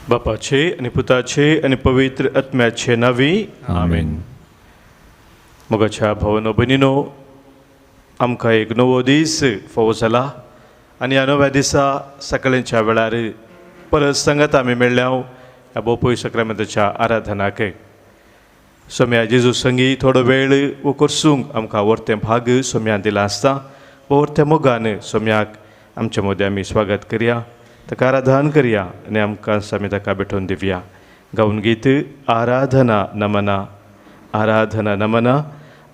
बापाचे आनी पुताचे आनी पवित्र आत्म्याचे नांवी आमेन. मोगाच्या भावनो भयणीनो, आमकां एक नवो दीस फावो जाला आनी ह्या नव्या दिसा सकाळच्या वेळार परत सांगात आमी मेळ्ळ्या ह्या बोपोय सक्रामेंताच्या आराधनाक. सोम्या जेजू संगी थोडो वेळ वो करसूंक आमकां वर्तें भाग सोम्यान दिलां आसता. वर्त्या मोगान सोम्याक आमच्या मदें आमी स्वागत करया, ताका आराधन करया आनी आमकां आमी ताका भेटोवन दिवया. गावन गीत आराधना नमना, आराधना नमना,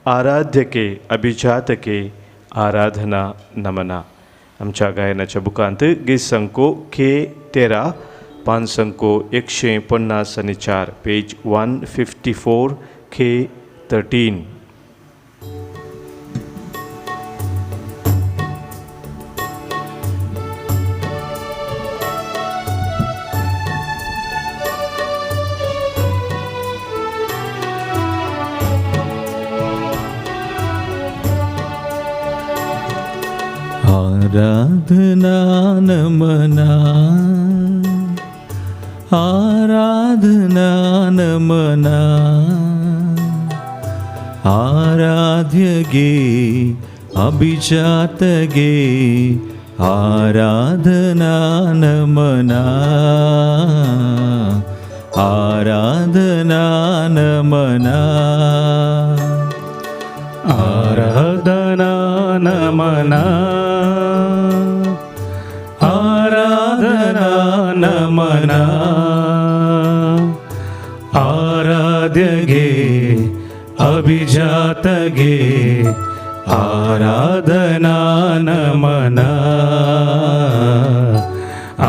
आराध्य के अभिजात के आराधना नमना. आमच्या गायनाच्या बुकांत गीत संको के 13, पान संको 154, पेज 154 के 13. आराधना नमना, आराधना नमना, आराध्य गे अभिजात गे आराधना नमना, आराधना नमना, आराधना नमना, आराधना नमना, आराध्य गे अभिजात गे आराधना नमना,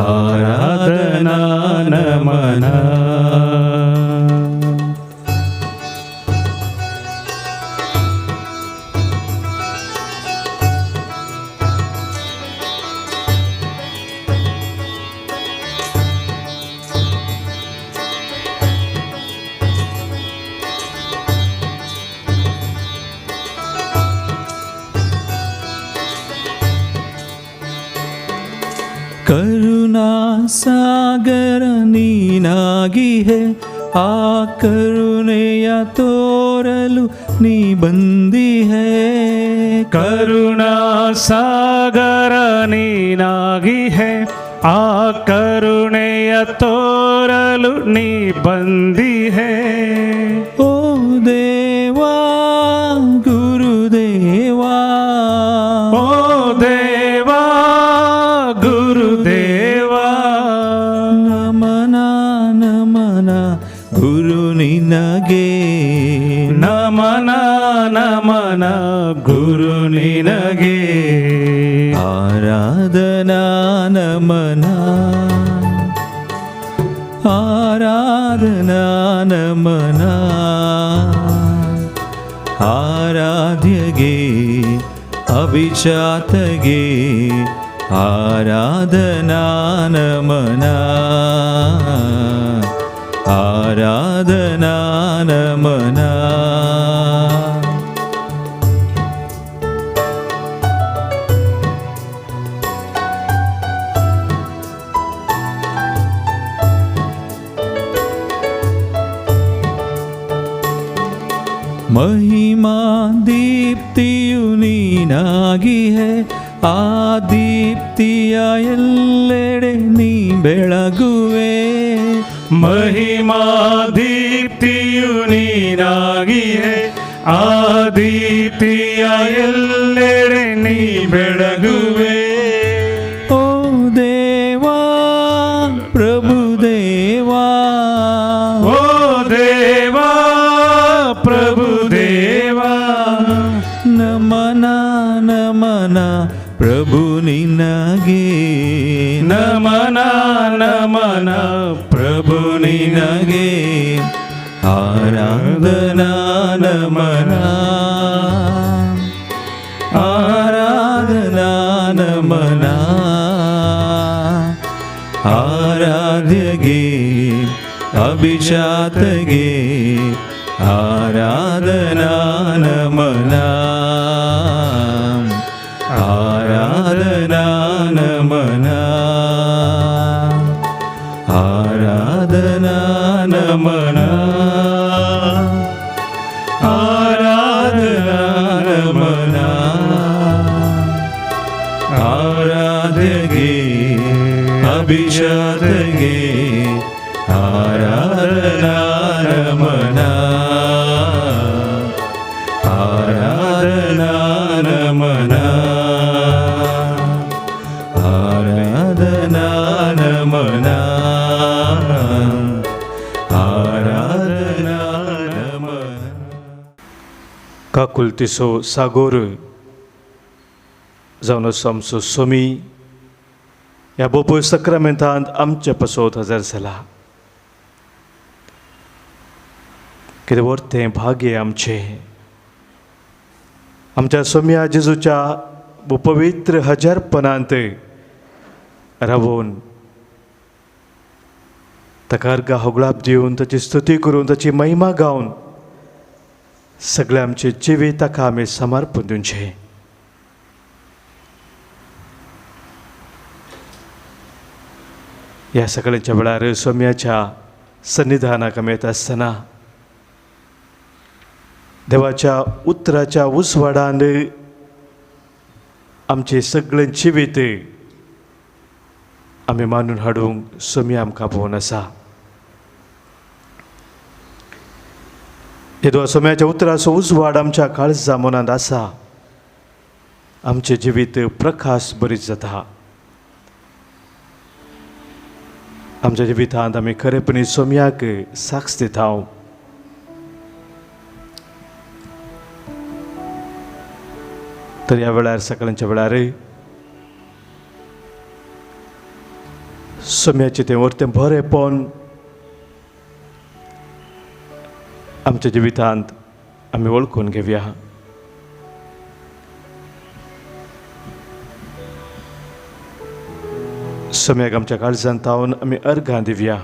आराधना नमना. करुणा सागर ನೀನಾಗಿಹೆ, ಆ ಕರುಣೆಯ ತೋರಲು ನೀ ಬಂದಿಹೆ. ಕರುಣಾ ಸಾಗರ ನೀನಾಗಿಹೆ, ಆ ಕರುಣೆಯ ತೋರಲು ನೀ ಬಂದಿಹೆ. ಓ ದೇವಾ ಗುರುದೇವಾ, ಓ ದೇವಾ ಗುರುದೇವಾ, ನಮನ ನಮನ ಗುರು ನಿನಗೆ, ನಮನ ನಮನ ಗುರು ನಿನಗೆ. ಆರಾಧನಾ ನಮನ, ಆರಾಧನಾ ನಮನ, ಆರಾಧ್ಯಗೆ ಅಭಿಜಾತಗೆ ಆರಾಧನಾ ನಮನ, ಆರಾಧನಾ ನಮನ. ಮಹಿಮಾ ದೀಪ್ತಿಯು ನೀನಾಗಿಹೆ, ಆ ದೀಪ್ತಿಯ ಎಲ್ಲೆಡೆ ನೀ ಬೆಳಗುವೆ. ಮಹಿಮಾ ದೀಪ್ತಿಯು ನೀನಾಗಿಹೆ, ಆ ದೀಪ್ತಿಯ ಎಲ್ಲೆಡೆ ನೀ ಬೆಳಗುವೆ. ಓ ದೇವಾ ಪ್ರಭುದೇವಾ, ಓ ದೇವಾ ಪ್ರಭುದೇವಾ, ನಮನ ನಮನ ಪ್ರಭು ನಿನಗೆ, ನಮನ ನಮನ ಪ್ರಭು ನಿನಗೆ. ಆರಾಧನಾ ನಮನ, ಆರಾಧನಾ ನಮನ, ಆರಾಧ್ಯಗೆ ಅಭಿಜಾತಗೆ ಆರಾಧನಾ ನಮನ, ಆರಾಧನಾ ನಮನ, ಆರಾಧನಾ अभिजातगे आराधना नमना आराधना नमना आराधना नमना आराधना नमना। काकुलतीचो सागोर जावन आसा आमचो सोमी ह्या बोपोय सक्रामेंतांत आमचे पासत हजर जाला। कितें वर्तें भाग्य आमचें आमच्या सोम्या जेजूच्या पवित्र हजारपणांत रावून ताका अर्घा होगळाप दिवन ताची स्तुती करून ताची महिमा गावन सगळें आमचें जिवीत ताका आमी समर्पण दिवचें। ह्या सगळ्यांच्या वेळार सोम्याच्या सन्निधानाक आमी येता आसतना देवाच्या उतराच्या उजवाडान आमचें सगळें जिवीत आमी मानून हाडूंक सोमी आमकां भोवन आसा। येदो सोम्याच्या उतराचो उजवाड आमच्या काळजा मनांत आसा, आमचें जिवीत प्रकाश बरीच जाता। आमच्या जिवितांत आमी खरेपणी सोम्याक साक्ष दिता। तर ह्या वेळार सकाळच्या वेळार सोम्याचें तें वर्तें बरेंपण आमच्या जिवितांत आमी वळखून घेवया। सोम्याक आमच्या काळजांत तावन आमी अर्घां दिवया।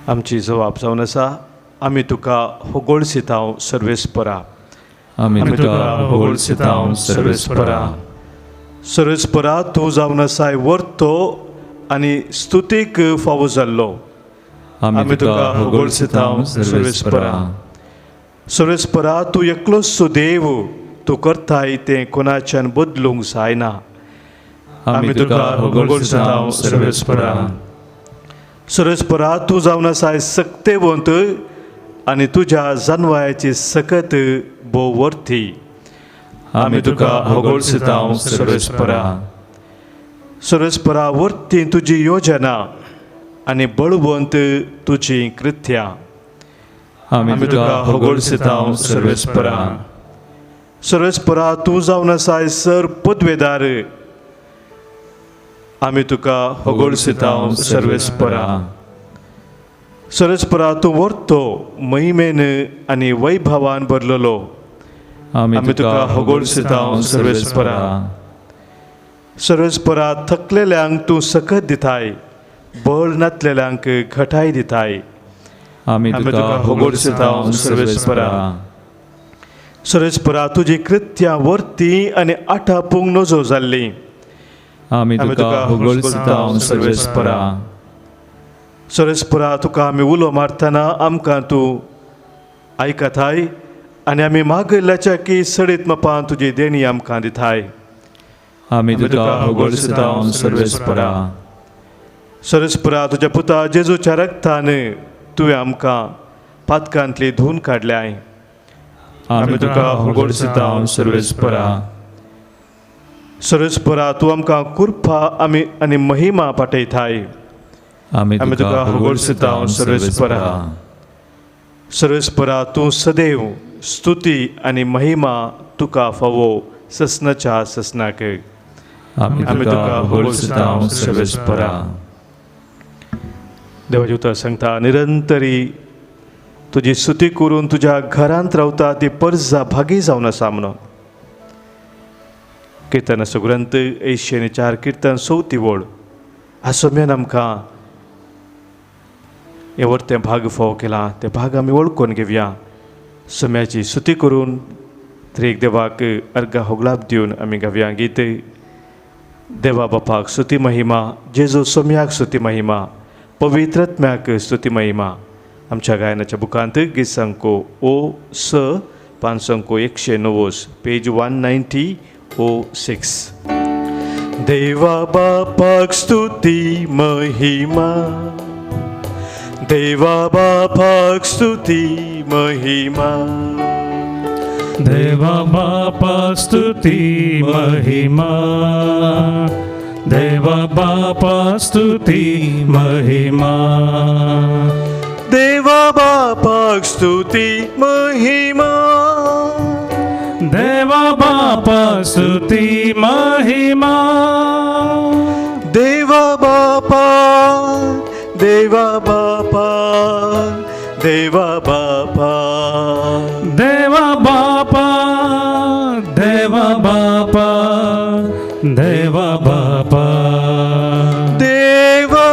आमची जबाब जावन आसा, आमी तुका होगोळसितांव सर्वेस्परा, आमी तुका होगोळसितांव सर्वेस्परा। सर्वेस्परा तूं जावन आसाय वर्तो आनी स्तुतीक फावो जाल्लो, आमी तुका होगोळसितांव सर्वेस्परा। सर्वेस्परा तूं एकलोच देव, तूं करताय तें कोणाच्यान बदलूंक जायना, आमी तुका होगोळसितांव सर्वेस्परा। सर्वेस्परा तूं जावन आसाय सक्तेवंत आनी तुज्या जानवायाची सकत भोव वर्थी, आमी तुका होगोळसितांव सर्वेस्परा। सर्वेस्परा वर्थी तुजी योजना आनी बळवंत तुजी कृत्यां, आमी तुका होगोळसितांव सर्वेस्परा। सर्वेस्परा तूं जावन आसाय सर पदवेदार, आमी तुका होगोळसितांव सर्वेस्परा। सर्वेस्परा तूं वर्तो महिमेन आनी वैभवान भरलेलो, आमी तुका होगोळसितांव सर्वेस्परा। सर्वेस्परा थकलेल्यांक तूं सकत दिताय, बळ नातलेल्यांक घटाय दिताय, आमी तुका होगोळसितांव सर्वेस्परा। सर्वेस्परा तुजी कृत्यां वर्ती आनी आटापूंक नजो जाल्लीं, आमी तुका होगोळसितांव सर्वेस्परा। सर्वेस्परा तुका आमी उलो मारतना आमकां तूं आयकताय आनी आमी मागयल्ल्याच्या की सडीत मापान तुजी देणी आमकां दिताय, आमी तुका होगोळसितांव सर्वेस्परा। सर्वेस्परा तुज्या पुता जेजूच्या रक्तान तुवें आमकां पातकांतली धुवन काडल्याय, आमी तुका होगोळसितांव सर्वेस्परा। सर्वेस्परा तूं आमकां कृपा आमी आनी महिमा पाठयताय, आमी तुका होगोळसितांव सर्वेस्परा। सर्वेस्परा तूं सदैव स्तुती आनी महिमा तुका फावो ससनाच्या ससनाक, आमी तुका होगोळसितांव सर्वेस्परा। देवाचें उतर सांगता, निरंतरी तुजी स्तुती करून तुज्या घरांत रावता ती परजा भागी जावन आसा म्हणून। किर्तनाचो ग्रंथ 84 किर्तन 4 वळ आसोम्यान आमकां हें वर्तें भाग फावो केलां, तें भाग आमी वळखून घेवया। सोम्याची स्तुती करून त्रिएक देवाक अर्घा होगळाप दिवन आमी गावया गीत। देवा बापाक स्तुती महिमा, जेजू सोम्याक स्तुती महिमा, पवित्रत्म्याक स्तुती महिमा। आमच्या गायनाच्या बुकांत गीत संको ओ स 5 190 पेज 190 06। देवा बापाक स्तुती महिमा, देवा बापाक स्तुती महिमा, देवा बापा स्तुती महिमा, देवा बापा स्तुती महिमा, देवा बापाक स्तुती महिमा, देवा बापा स्तुती महिमा, देवा बापा, देवा बापा, देवा बापा, देवा बापा, देवा बापा, देवा बापा, देवा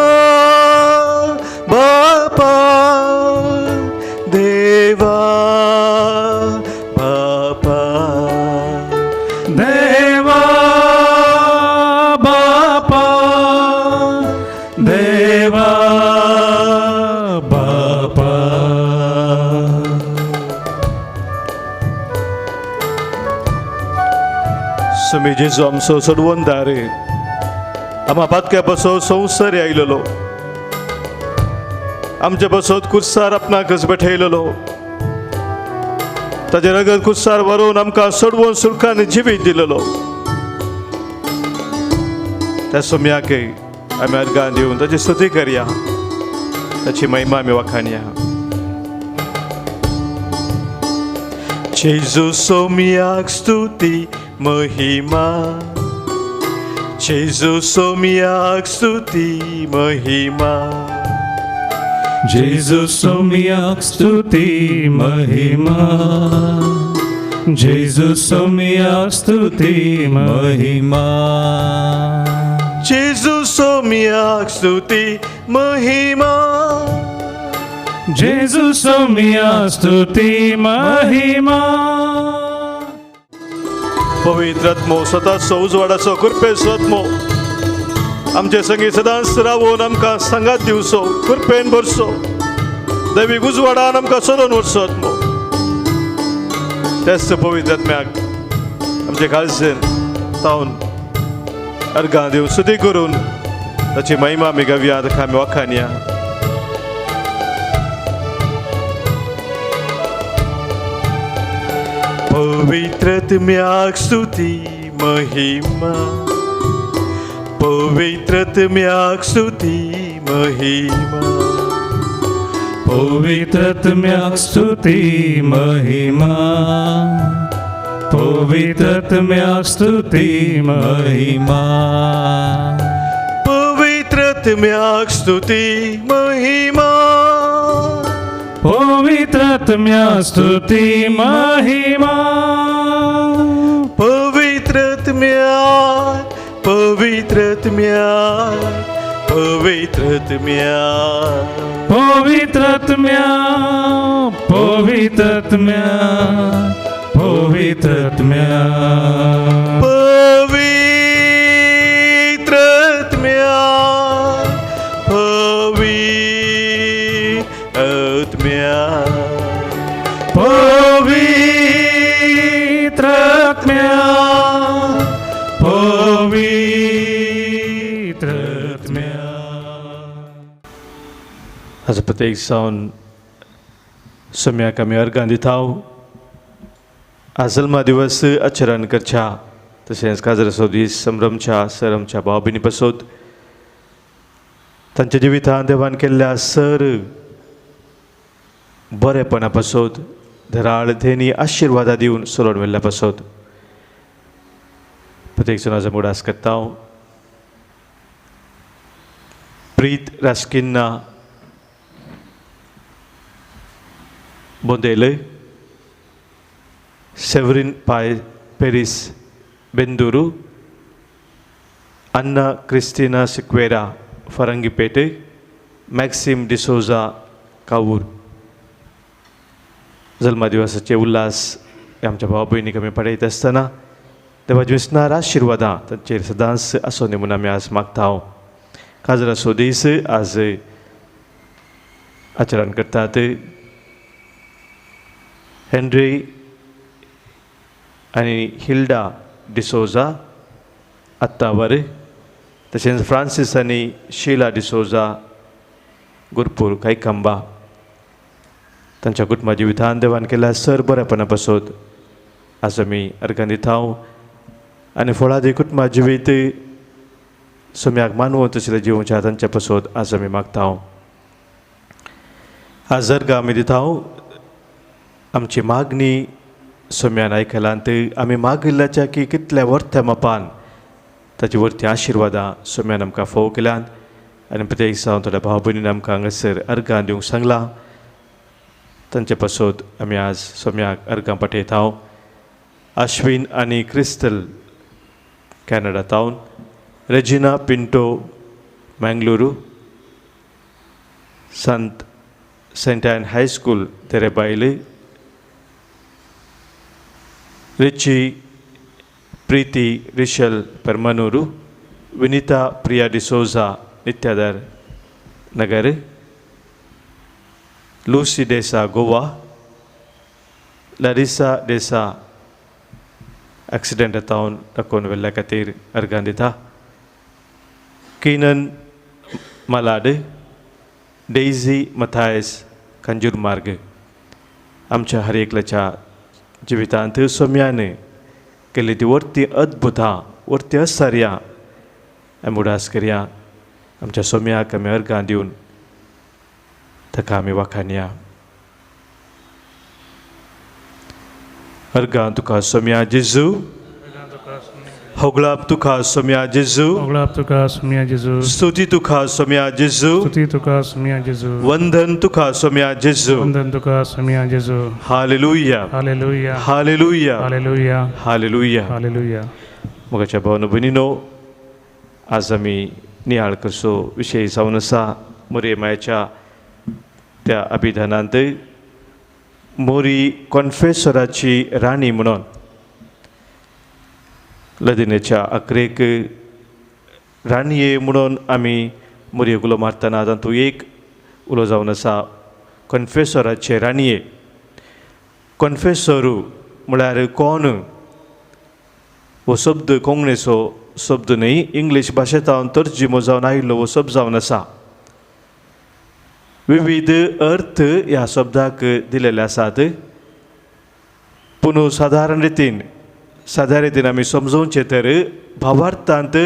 बापा, देवा बापा, देवा बापा, देवा बापा। स्वामी जेजू आमचो सोडवणदार, आमा पातक्या पासो संवसार आयलेलो, आमच्या पासत कुर्सार आपणाकच बेठयलेलो, ताजें रगत कुर्सार व्हरून आमकां सोडवून सुरखान जिवीत दिलेलो। त्या सोम्याक आमी अर्गां दिवन ताची स्तुती करया, ताची महिमा आमी वाखाणया। जेजू सोम्याक स्तुती महिमा, जेजू सोम्याक स्तुती महिमा, जेजू सोम्याक स्तुती महिमा, जेजू सोम्याक स्तुती महिमा, जेजू सोम्याक स्तुती महिमा, जेजू सोम्याक स्तुती महिमा। पवित्र आत्मो सदांच उजवाडाचो कृपेचो आत्मो आमचे संगी सदांच रावून आमकां सांगात दिवचो, कृपेन भरचो, दैवीक उजवाडान आमकां सोदून व्हरचो आत्मो। त्याच पवित्र आत्म्याक आमचे काळजेन तावन अर्गां दिवन स्तुती करून ताची महिमा आमी गावया, ताका आमी वाखाणया। पवित्र आत्म्याक स्तुती महिमा, पवित्र आत्म्याक स्तुती महिमा, पवित्र आत्म्याक स्तुती महिमा, पवित्र आत्म्याक स्तुती महिमा, पवित्र आत्म्याक स्तुती महिमा, पवित्र आत्म्याक स्तुती महिमा, पवित्र आत्म्याक, पवित्र आत्म्याक, पवित्र आत्म्याक, पवित्र आत्म्याक, पवित्र आत्म्याक, पवित्र आत्म्याक, पवित्र आत्म्याक, पवित्र आत्म्याक, पवित्र आत्म्याक, पवित्र आत्म्याक। आज प्रत्येक जावन सम्याक आमी अर्गां दिता। आज जल्मा दिवस आचरण करच्या तशेंच काजराचो दीस संभ्रमच्या सरमच्या भाव भयणी पासत तांच्या जिवितांत देवान केल्ल्या सर बरेपणा पासत धराळ धेनी आशिर्वादा दिवन सोडून व्हेल्ल्या पासत प्रत्येक जणाचो मुडास करता। प्रीत रासकिन्ना Bondele, Severin Pai Paris Benduru, Anna Christina Sequeira Farangipete, Maxim D'Souza Kavoor. जल्मा दिवसाचे उल्हास आमच्या भाव भयणीक आमी पळयत आसतना देवाची विसणार आशिर्वादां तांचेर सदांच आसूं दी म्हूण आमी आज मागता। काजराचो दीस आज आचरण करतात। हेनरी आनी हिल्डा डिसोजा आत्तावर, तशेंच फ्रांसीस आनी शिला डिसोजा गुरपूर कायकांबा तांच्या कुटुंबा जिवितान देवान केल्या सर बरेपणा पासत आज आमी अर्गां दिता. आनी फळादी कुटुंबा जिवीत सोम्याक मानवत तशें जिवच्या तांच्या पासत आज आमी मागता. आज अर्गां आमी दिता आमची मागणी सोम्यान आयकलांत आमी मागिल्ल्याच्या की कितल्या वर्त्या मापान ताची वरती आशिर्वादां सोम्यान आमकां फोव केल्यात आनी प्रत्येक दिसा थोड्या भाव भयणीन आमकां हांगासर अर्गां दिवंक सांगलां तांचे पासत आमी आज सोम्याक अर्गां पाठयता. अश्विन आनी क्रिस्टल कॅनडा तावन, रेजिना पिंटो मँगलुरू, संत Saint Ann high school Terebail, Richie Preethi Rishal Permannur, Vinitha Priya D'Souza Nityadhar Nagar, Lucy D'Sa Goa, Larissa D'Sa accident तावन राखून वेल्ल्या खातीर अर्गां दिता, किनन मलाड, डेझी मथायस कंजूर मार्ग. आमच्या हर एकल्याच्या जिवितांत सोम्यान केल्ली ती वर्ती अद्भुतां वर्ती असार्यां आमी उडास करया. आमच्या सोम्याक आमी अर्गां दिवन ताका आमी वाखाणया. अर्गां तुका सोम्या जेजू, होगळाप तुका सोम्या जेजू, होगळाप तुका सोम्या जेजू, स्तुती तुका सोम्या जेजू, स्तुती तुका सोम्या जेजू, वंदन तुका सोम्या जेजू, वंदन तुका सोम्या जेजू. Hallelujah, hallelujah, hallelujah, hallelujah, hallelujah, hallelujah. मोगाच्या भावन भयणीनो, आज आमी नियाळ करचो विशय जावन आसा मोरये मायच्या त्या अभिधानांत मोरी कॉन्फेसराची राणी म्हणून. लदिनेच्या अकरेक राणये म्हणून आमी मोरये उलो मारतना तातूंत एक उलो जावन आसा कॉन्फेसराचे राणये. कॉन्फेसरू म्हळ्यार कोण हो शब्द कोंकणीचो शब्द न्हय, इंग्लीश भाशेंत तर्जिमो जावन आयिल्लो हो शब्द जावन आसा. विविध अर्थ ह्या शब्दाक दिलेले आसात, पूण सादारण रितीन साद्या रितीन आमी समजोवचें तर भावार्थांत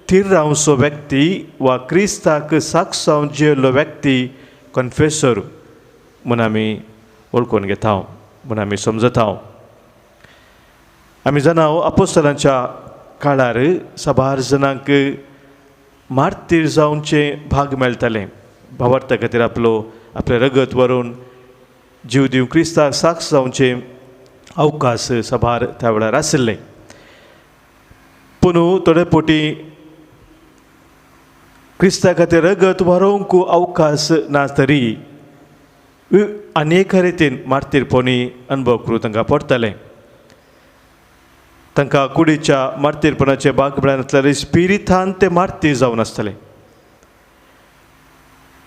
थीर रावचो व्यक्ती वा क्रिस्ताक साक्ष जावन जियेल्लो व्यक्ती कॉन्फेसर म्हूण आमी वळखून घेता, म्हूण आमी समजता. आमी जाणा अपोस्तलांच्या काळार साबार जाणांक मार्तीर जावचें भाग मेळटालें. भावार्था खातीर आपलो आपलें रगत व्हरून जीव दिवन क्रिस्ताक साक्ष जावचें अवकाश साबार त्या वेळार आशिल्ले. पूण थोडे फावटी क्रिस्ता खातीर रगत व्हरोवंक अवकाश ना तरी अनेक रितीन मार्तीरपणी अनुभव करूं तांकां पडटालें. तांकां कुडीच्या मार्तीरपणाचे भाग मेळनासल्यार स्पिरितान ते मार्तीर जावन आसतले.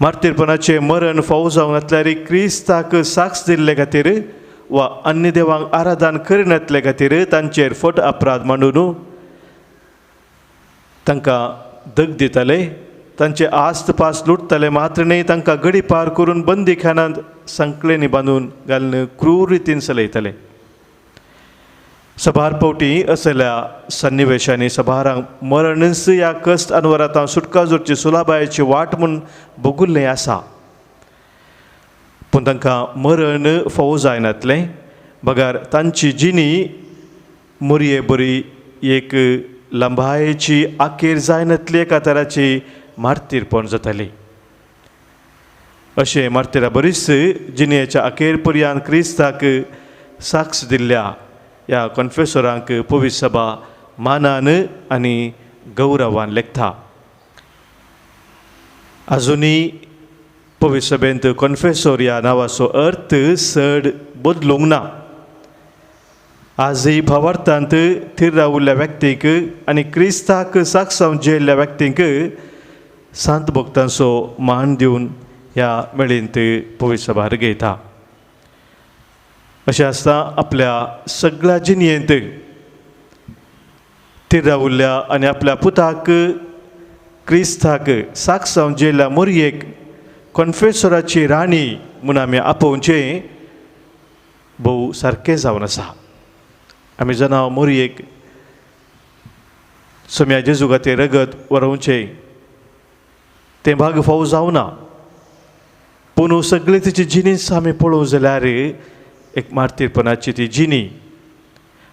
मार्तीरपणाचें मरण फावो जावंक नासल्यार क्रिस्ताक साक्ष दिल्ले खातीर वा अन्य देवांक आराधन करिनातले खातीर तांचेर फट अपराध मांडून तांकां दग दिताले, तांचे आस्त पास लुटताले. मात्र न्हय, तांकां गडी पार करून बंदीखानांत संकलेनी बांदून घालून क्रूर रितीन चलयताले. सबार फावटी असल्या सन्निवेशांनी सबारांक मरणच ह्या कश्ट अनवरांत सुटका जोडची सुलाबायेची वाट म्हूण भोगुल्लें आसा. पूण तांकां मरण फावो जायनातलें, बगर तांची जिणी मोरये बरी एक लंबायेची आखेर जायनातली एका तराची मार्तीरपण जाताली. अशें मार्तीरा बरीच जिणेच्या अखेर पर्यंत क्रिस्ताक साक्ष दिल्ल्या ह्या कॉन्फेसरांक पवित्र सभा मानान आनी गौरवान लेखता. आजुनूय पवित्र सभेंत कॉन्फेसोर ह्या नांवाचो अर्थ चड बदलूंक ना. आजूय भावार्थांत थीर रावल्ल्या व्यक्तीक आनी क्रिस्ताक साक्ष जावन जियेल्ल्या व्यक्तींक सांत भक्तांचो मान दिवन ह्या मेळींत पवित्र सभा घेता. अशें आसता आपल्या सगळ्या जिणेंत थीर रावल्ल्या आनी आपल्या पुताक क्रिस्ताक साक्ष जावन जेल्ल्या मोरयेक कॉन्फेसोराची राणी म्हूण आमी आपोवचें भोव सारकें जावन आसा. आमी जाणा मोरयेक सोम्या जेजू खातीर रगत वरोवचें तें भाग फावो जावना, पूण सगळी तिची जिनीस आमी पळोवंक जाल्यार एक मार्तीरपणाची ती जिनी.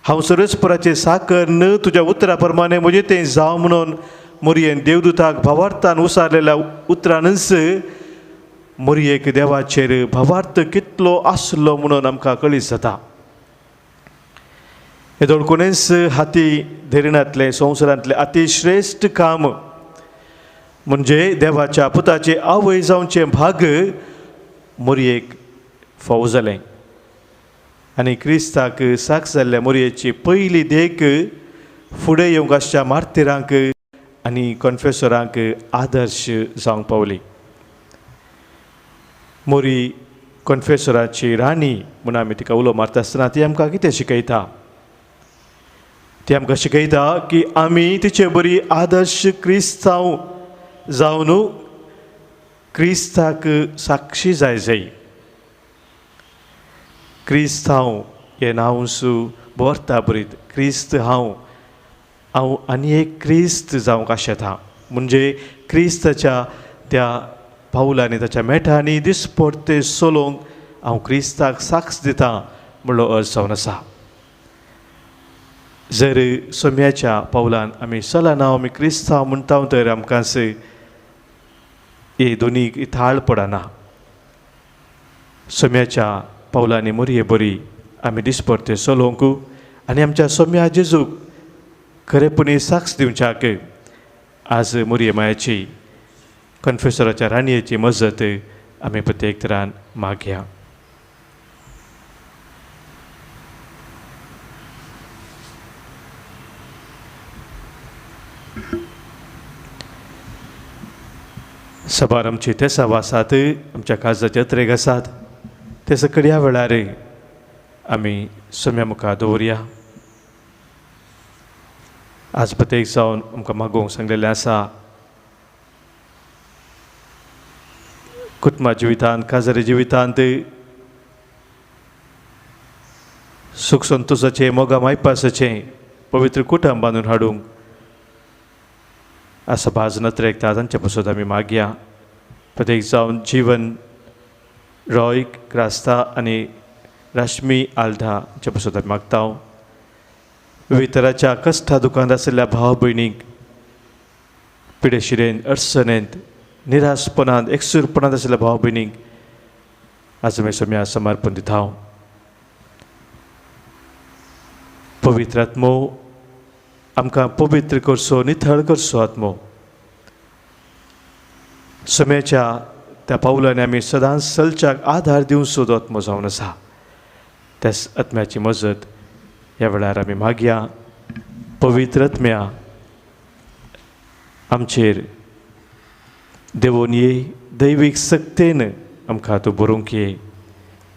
हांव सर्वेस्पराचें साकर न्हय तुज्या उतरा प्रमाणे म्हजें तें जावं म्हणून मोरयेन देवदूताक भावार्थान उसारलेल्या उतरानच मोरयेक देवाचेर भावार्थ कितलो आसलो म्हणून आमकां कळीत जाता. हेदोळ कोणेच हाती धरिनातलें संवसारांतलें अतिश्रेश्ठ काम म्हणजे देवाच्या पुताचे आवय जावचें भाग मोरयेक फावो जालें आनी क्रिस्ताक साक्ष जाल्ल्या मोरयेची पयली देख फुडें येवंक आसच्या मार्तिरांक आनी कॉन्फेसरांक आदर्श जावंक पावली. मोरी कॉन्फेसराची राणी म्हूण आमी तिका उलो मारता आसतना ती आमकां कितें शिकयता? ती आमकां शिकयता की आमी तिचे बरी आदर्श क्रिस्तांव जावन क्रिस्ताक साक्षी जाय जाय. क्रिस्त हांव हें नांव भरता बरीत क्रिस्त हांव हांव आनी एक क्रिस्त जावंक आशेता म्हणजे क्रिस्ताच्या त्या पावलांनी ताच्या मेठांनी दिसपडते चलोवंक हांव क्रिस्ताक साक्ष दिता म्हणलो अर्थ जावन आसा. जर सोम्याच्या पावलान आमी चलना आमी क्रिस्तांव म्हणटा तर आमकां हे दोनी थाळ पडना. सोम्याच्या पावलांनी मोरये बरी आमी दिसपडते चलोवंक आनी आमच्या सोम्या जेजूक खरेपणी साक्ष दिवच्याक आज मोरये मायाची कन्फेसराच्या राणयेची मजत आमी प्रत्येक तरान मागया. सबार आमची तेसाव आसात, आमच्या काळजाचे अत्रेग आसात, ते सकड ह्या वेळार आमी सोम्या मुखार दवरया. आज प्रत्येक जावन आमकां मागोवंक सांगलेलें आसा, कुटुंबा जिवितांत काजारी जिवितांत सुख संतोषाचें मोगा मायपासाचें पवित्र कुटुंब बांदून हाडूंक आसा भाज नत्रेकता तांचे पासत आमी मागया. प्रत्येक जावन जीवन रॉय क्रास्ता आनी रश्मी आल्धा हांचे पासत आमी मागता. विविध तराच्या कश्टा दुकानांत आशिल्ल्या भाव भयणीक पिडेशिरेन अडचणेंत निराशपणांत एकसूरपणांत आशिल्ल्या भाव भयणीक आज आमी सोम्या समर्पण दिता. पवित्र आत्मो आमकां पवित्र करचो, निथळ करचो आत्मो. सोम्याच्या त्या पावलांनी आमी सदांच चलच्याक आधार दिवचो तो आत्मो जावन आसा. त्याच आत्म्याची मजत ह्या वेळार आमी मागया. पवित्र आत्म्या आमचेर देवोन ये, दैवीक सक्तेन आमकां तूं बरोवंक ये,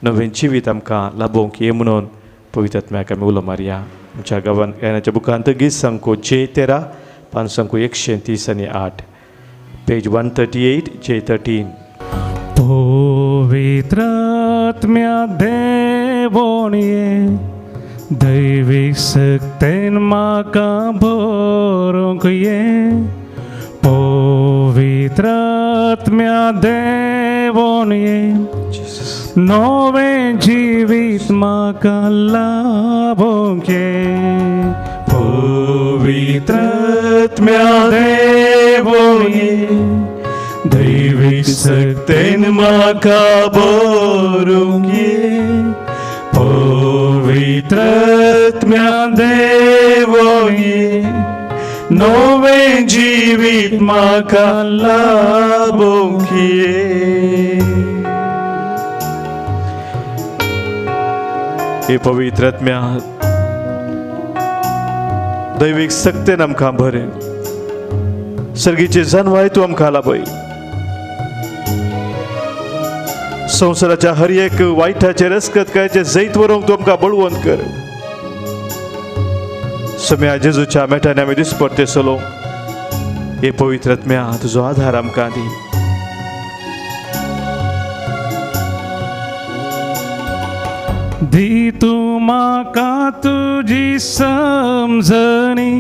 नवें जिवीत आमकां लाभोवंक ये म्हणून पवित्र आत्म्याक आमी उलो मारया. आमच्या गांवान गायनाच्या बुकांत गीत सांगको जे 13 पान सांगको 130 आनी 8, पेज 138 जे 13. पवित्र आत्म्या देवोन ये, दैवीक सक्तेन म्हाका भरूंक ये. पवित्र आत्म्या देवोन ये, नवें जिवीत म्हाका लाभोवंक ये. पवित्र आत्म्या देवोन ये, दैवीक सक्तेन म्हाका भरूंक ये. पवित्र आत्म्या देवोन ये, नवें जिवीत म्हाका लाभोवंक ये. हे पवित्र आत्म्या दैवीक सक्तेन आमकां भर, सर्गीचे जानवाय तूं आमकां लाभय. संवसाराच्या हर एक वायटाचेर रस्कतकायचें जैत व्हरूंक तूं आमकां बळवंत कर. सोम्या जेजूच्या मेठांनी आमी दिसपडते चलोवंक हे पवित्र आत्म्या तुजो आधार आमकां दी. दी तूं म्हाका तुजी समजणी,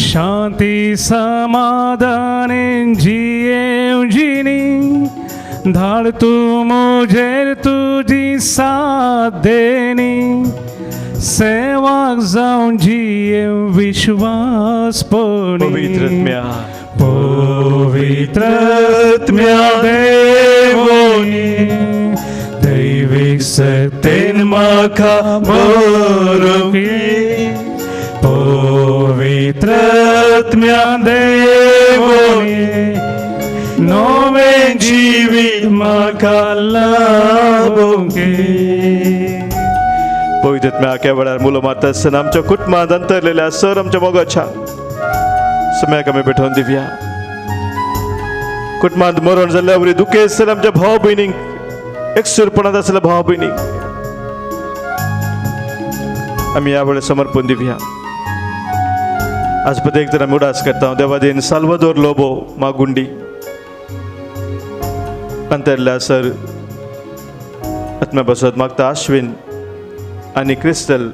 शांती समाधान जियेवजिनी, धाड तूं म्हजेर तुजी साथ देणी, सेवाक जावन जियेव विश्वासपणी. पवित्र आत्म्या, पवित्र आत्म्या देवोनी, दैवीक सत्तेन म्हाका बरोवपी, पवित्र आत्म्या देवोनी, नवें जिवीत म्हाका लाभोवंकी. पवित्र आत्म्या त्या वेळार मुलो मारता आसतना आमच्या कुटुंबांत अंतरलेल्या सर आमच्या मोगाच्या सम्याक आमी भेटोवन दिवया. कुटुंबांत मरण जाल्ल्या वरी दुखेस्त आसतल्या आमच्या भाव भयणींक, एकसुरपणांत आसल्या भाव भयणींक आमी ह्या वेळार समर्पण दिवया. आज प्रत्येक तर आमी उडास करता देवादीन साल्वादोर लोबो मागुंडी अंतरल्या सर आत्म्या बसत मागता आश्विन आनी क्रिस्टल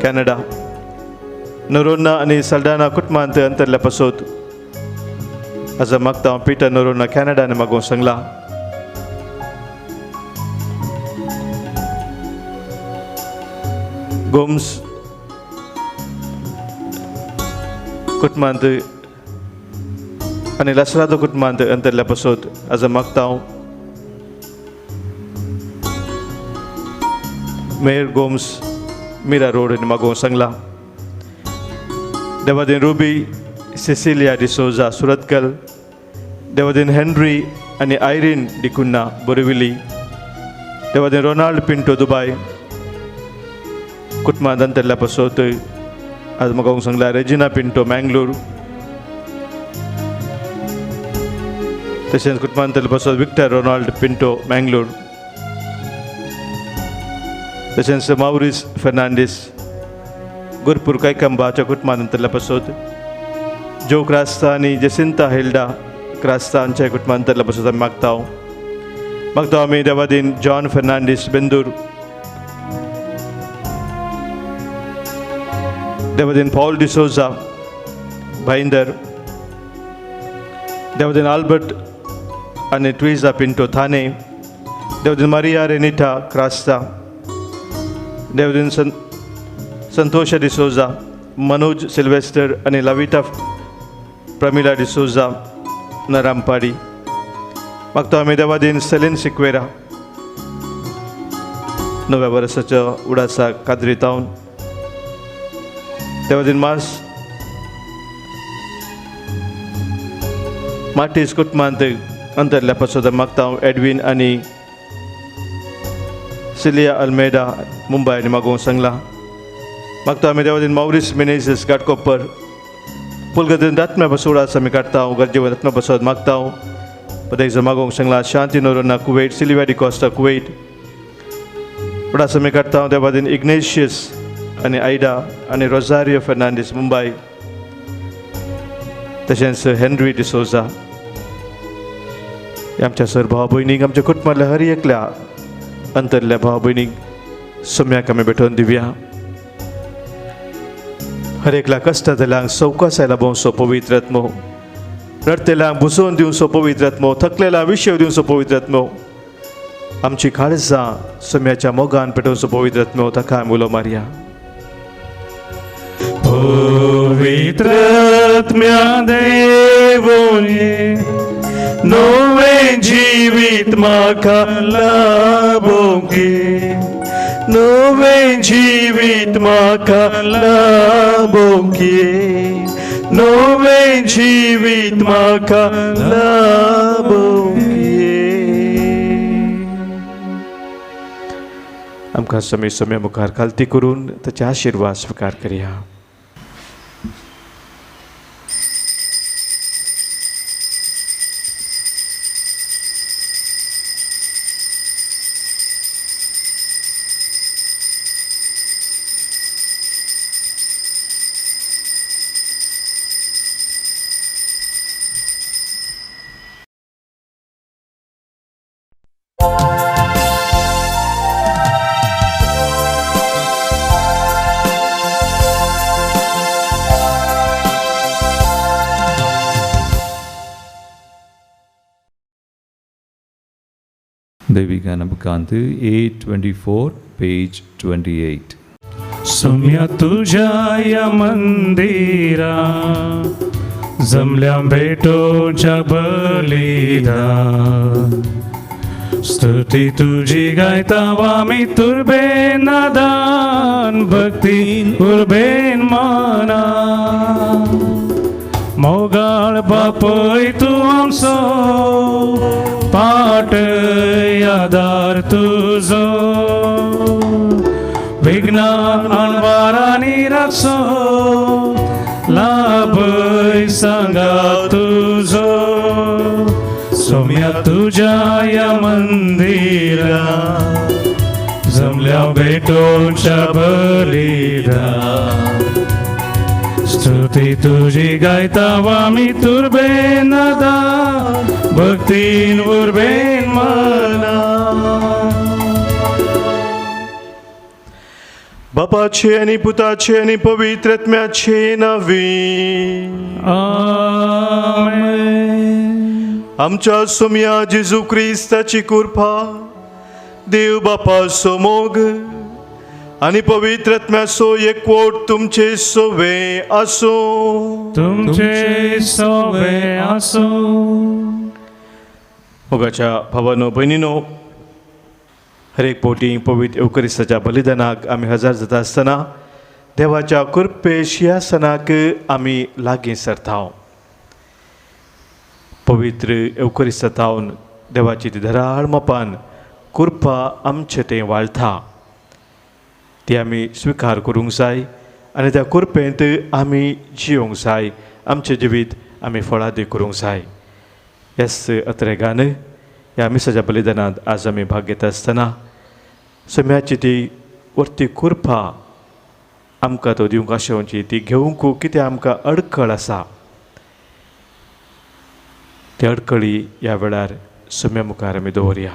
कॅनडा, नरोन्ना आनी सल्डाना कुटुंबांत अंतरल्या पासत आज मागता हांव पिटर नरोन्ना कॅनडा आनी मागोवंक सांगला. गोम्स कुटुंबांत आनी लसरादो कुटुंबांत अंतरल्या पासत आज मागता हांव मेयर गोम्स मीरा रोड आनी मागोवंक सांगला. Devadin ruby Sicilia D'Souza Surathkal, Devadin Henry आनी आयरीन डिकुन्ना बोरिविली, देवादीन रोनाल्ड पिंटो दुबाय कुटुंबांत अंतरल्या पासत आज मागोवंक सांगला रेजिना पिंटो मँगलोर, तशेंच कुटुंबांत पासत विक्टर रोनाल्ड पिंटो मँगलोर, तशेंच मावरीस फेर्नांडीस गुरपूर कैकंबाच्या कुटुंबांत अंतरल्या पासत, जो क्रास्ता आनी जेसिंता हिल्डा क्रास्ता हांच्या कुटुंबांत अंतरल्या पासत आमी मागता. मागता आमी Devadin John Fernandes Bendur, Devadin Paul D'Souza Bhayandar, Devadin Albert आनी ट्विजा पिंटो थाने, देवादीन मारिया रेनिटा क्रास्ता, देवदीन संतोष डिसोजा, मनोज सिल्वेस्टर आनी लविटा प्रमिला डिसोजा नरामपाडी. मागता आमी देवादीन सेलीन सिक्वेरा नव्या वर्साच्या उडासा कादरी तावन, देवादीन मास मार्टीस कुटुंबांत अंतरल्या पासत मागता हांव एडवीन आनी सिलिया अल्मेडा मुंबय आनी मागोवंक सांगला. मागता आमी देवादीन मावरीस मिनेझीस घाटकोपर पुलगतीन दात्म्या पासून उडास आमी काडटा, गरजेवर दात्म्या पासत मागता. प्रत्येक मागोवंक सांगला शांती नोरोना कुवेट, सिलिव्या डिकॉस्टा कुवेट उडास आमी काडटा. देवादीन इग्नेशियस आनी आयडा आनी रोजारियो फेर्नांडीस मुंबय, तशेंच हेनरी डिसोजा. आमच्या सर भाव भयणीक, आमच्या कुटुंबांतल्या हर एकल्या अंतरल्या भाव भयणीक सम्याक आमी भेटोवन दिवया. हर एकल्या कश्टांतल्यांक सवकासाय लाभोवचो पवित्र आत्मो, रडटेल्यांक बुसोवन दिवचो पवित्र आत्मो, थकलेल्यांक विशय दिवचो पवित्र आत्मो, आमची काळजां सम्याच्या मोगान पेटोवचो पवित्र आत्मो, ताका आमी उलो मारया. पवित्र आत्म्या देवोनी, नवें जिवीत म्हाका लाभोवंकी, नवें जिवीत म्हाका लाभोवंकी, नवें जिवीत म्हाका लाभोवंकी. आमकां समय समय मुखार खालती करून ताचे आशिर्वाद स्विकार करया. दैविक बुकांत 824 पेज 28. सुम्या तुझ्या या मंदिरा जमल्या भेटोच्या बलिदा, स्तुती तुझी गायता वामी तुर्बेन नादान, भक्ती उर्बेन माना. मोगाळ बापय तूं आमचो, पाट आदार तुजो, विघ्ना अणवारांनी राखचो, लाभय सांगा तुजो. सोम्या तुझ्या या मंदिरा जमल्या भेटोच्या बलिदा, स्तुती तुझी गायता वामी तुर्बेन नादान, भक्तीन उर्बेन मना. बापाचे आनी पुताचे आनी पवित्र आत्म्याचे नांवी. आमेन. आमच्या सोम्या जेजू क्रिस्ताची कृपा, देव बापाचो मोग आनी पवित्र आत्म्याचो एकवट तुमचे सोवे आसूं. तुमचे सोवे आसूं. मोगाच्या भावानो भयणीनो, हर एक फावटी पवित्र येवकरिस्ताच्या बलिदानाक आमी हजर जाता आसतना देवाच्या कृपे शिंयासनाक आमी लागीं सरता. पवित्र येवकरिस्तावन देवाची ती धराळ मपान कृपा आमचे तें वाळटा, ती आमी स्विकार करूंक जाय आनी त्या कृपेंत आमी जियोंक जाय. आमचें जिवीत आमी फळादीक करूंक जाय. ह्याच अत्रेगान ह्या मिसाच्या बलिदानांत आज आमी भाग घेता आसतना सम्याची ती वर्ती कृपा आमकां तो दिवंक आशेवची, ती घेवंक कितें आमकां अडखळ आसा ती अडखळी ह्या वेळार सम्या मुखार आमी दवरया.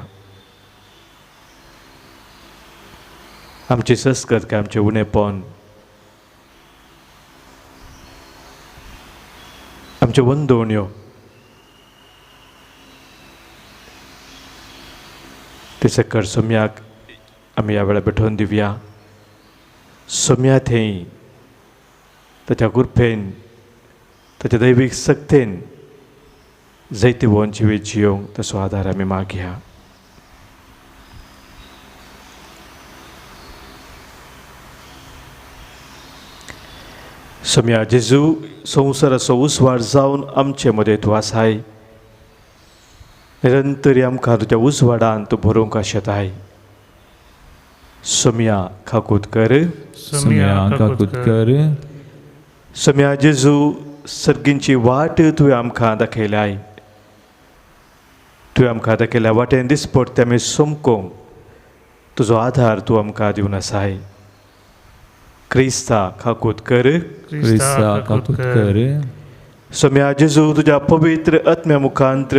आमची संस्कृत काय आमचें उणेपण, आमच्यो वंदोवण्यो ते सकळ सोम्याक आमी ह्या वेळार भेटोवन दिवया. सोम्या थंय ताच्या कृपेन, ताच्या दैवीक सक्तेन जैतिवंत जिवीत जियोंक तसो आदार आमी मागया. सोम्या जेजू, संवसाराचो उजवाड जावन आमचे मदें तूं आसाय. निरंतरी आमकां तुज्या उजवाडान तूं भरोवंक आशेताय. सोम्या खाकूत कर. सोम्या काकूत कर. सोम्या जेजू, सर्गींची वाट तुवें आमकां दाखयल्याय. तुवें आमकां दाखयल्या वाटेन दिसपट आमी सोमकोंक तुजो आधार तूं आमकां दिवन आसाय. क्रिस्ता खाकूत कर. क्रिस्ता काकूत कर. सोम्या जेजू, तुज्या पवित्र आत्म्या मुखांत्र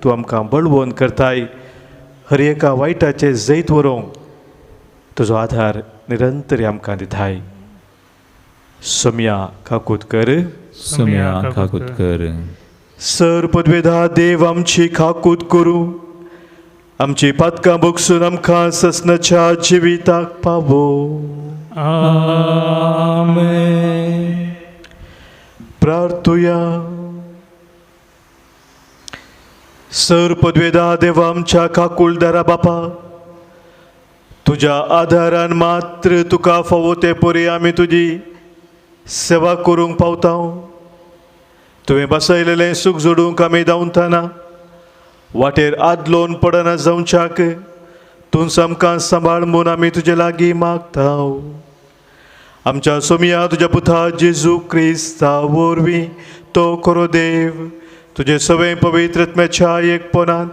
तूं आमकां बळवंत करताय. हर एका वायटाचें जैत व्हरूंक तुजो आधार निरंतर आमकां दिताय. सोम्या खाकूत कर. सोम्या काकूत कर. सर पदवेधा देव आमची खाकूत करूं, आमची पातकां बगसून आमकां ससनाच्या जिविताक पावो. आमेन. प्रार्थुया. सर पदवेदा देवा आमच्या काकुळदारा बापा, तुज्या आधारान मात्र तुका फावो ते परी आमी तुजी सेवा करूंक पावता. तुवें बसयलेलें सूख जोडूंक आमी धांवतना वाटेर आदलोन पडना जावच्याक तूं आमकां सांबाळ म्हूण आमी तुजे लागीं मागता. आमच्या सोमिया तुज्या पुता जेजू क्रिस्ता वरवीं तो खरो देव तुजे सगळे पवित्र आत्म्याच्या एकपणांत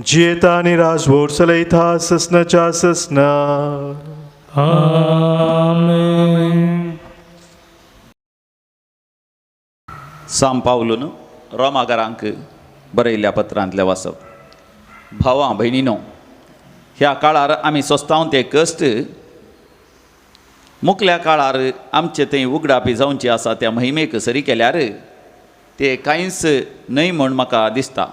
जियेता आनी राजवट चलयता ससनाच्या ससना. आमेन. साम पावलून रोमागारांक बरयल्ल्या पत्रांतलें वाचप. भावां भयणीनो, ह्या काळार आमी सोस्तावन ते कश्ट मुखल्या काळार आमचे थंय उगडापी जावची आसा त्या महिमेक सरी केल्यार ते कांयच न्हय म्हूण म्हाका दिसता.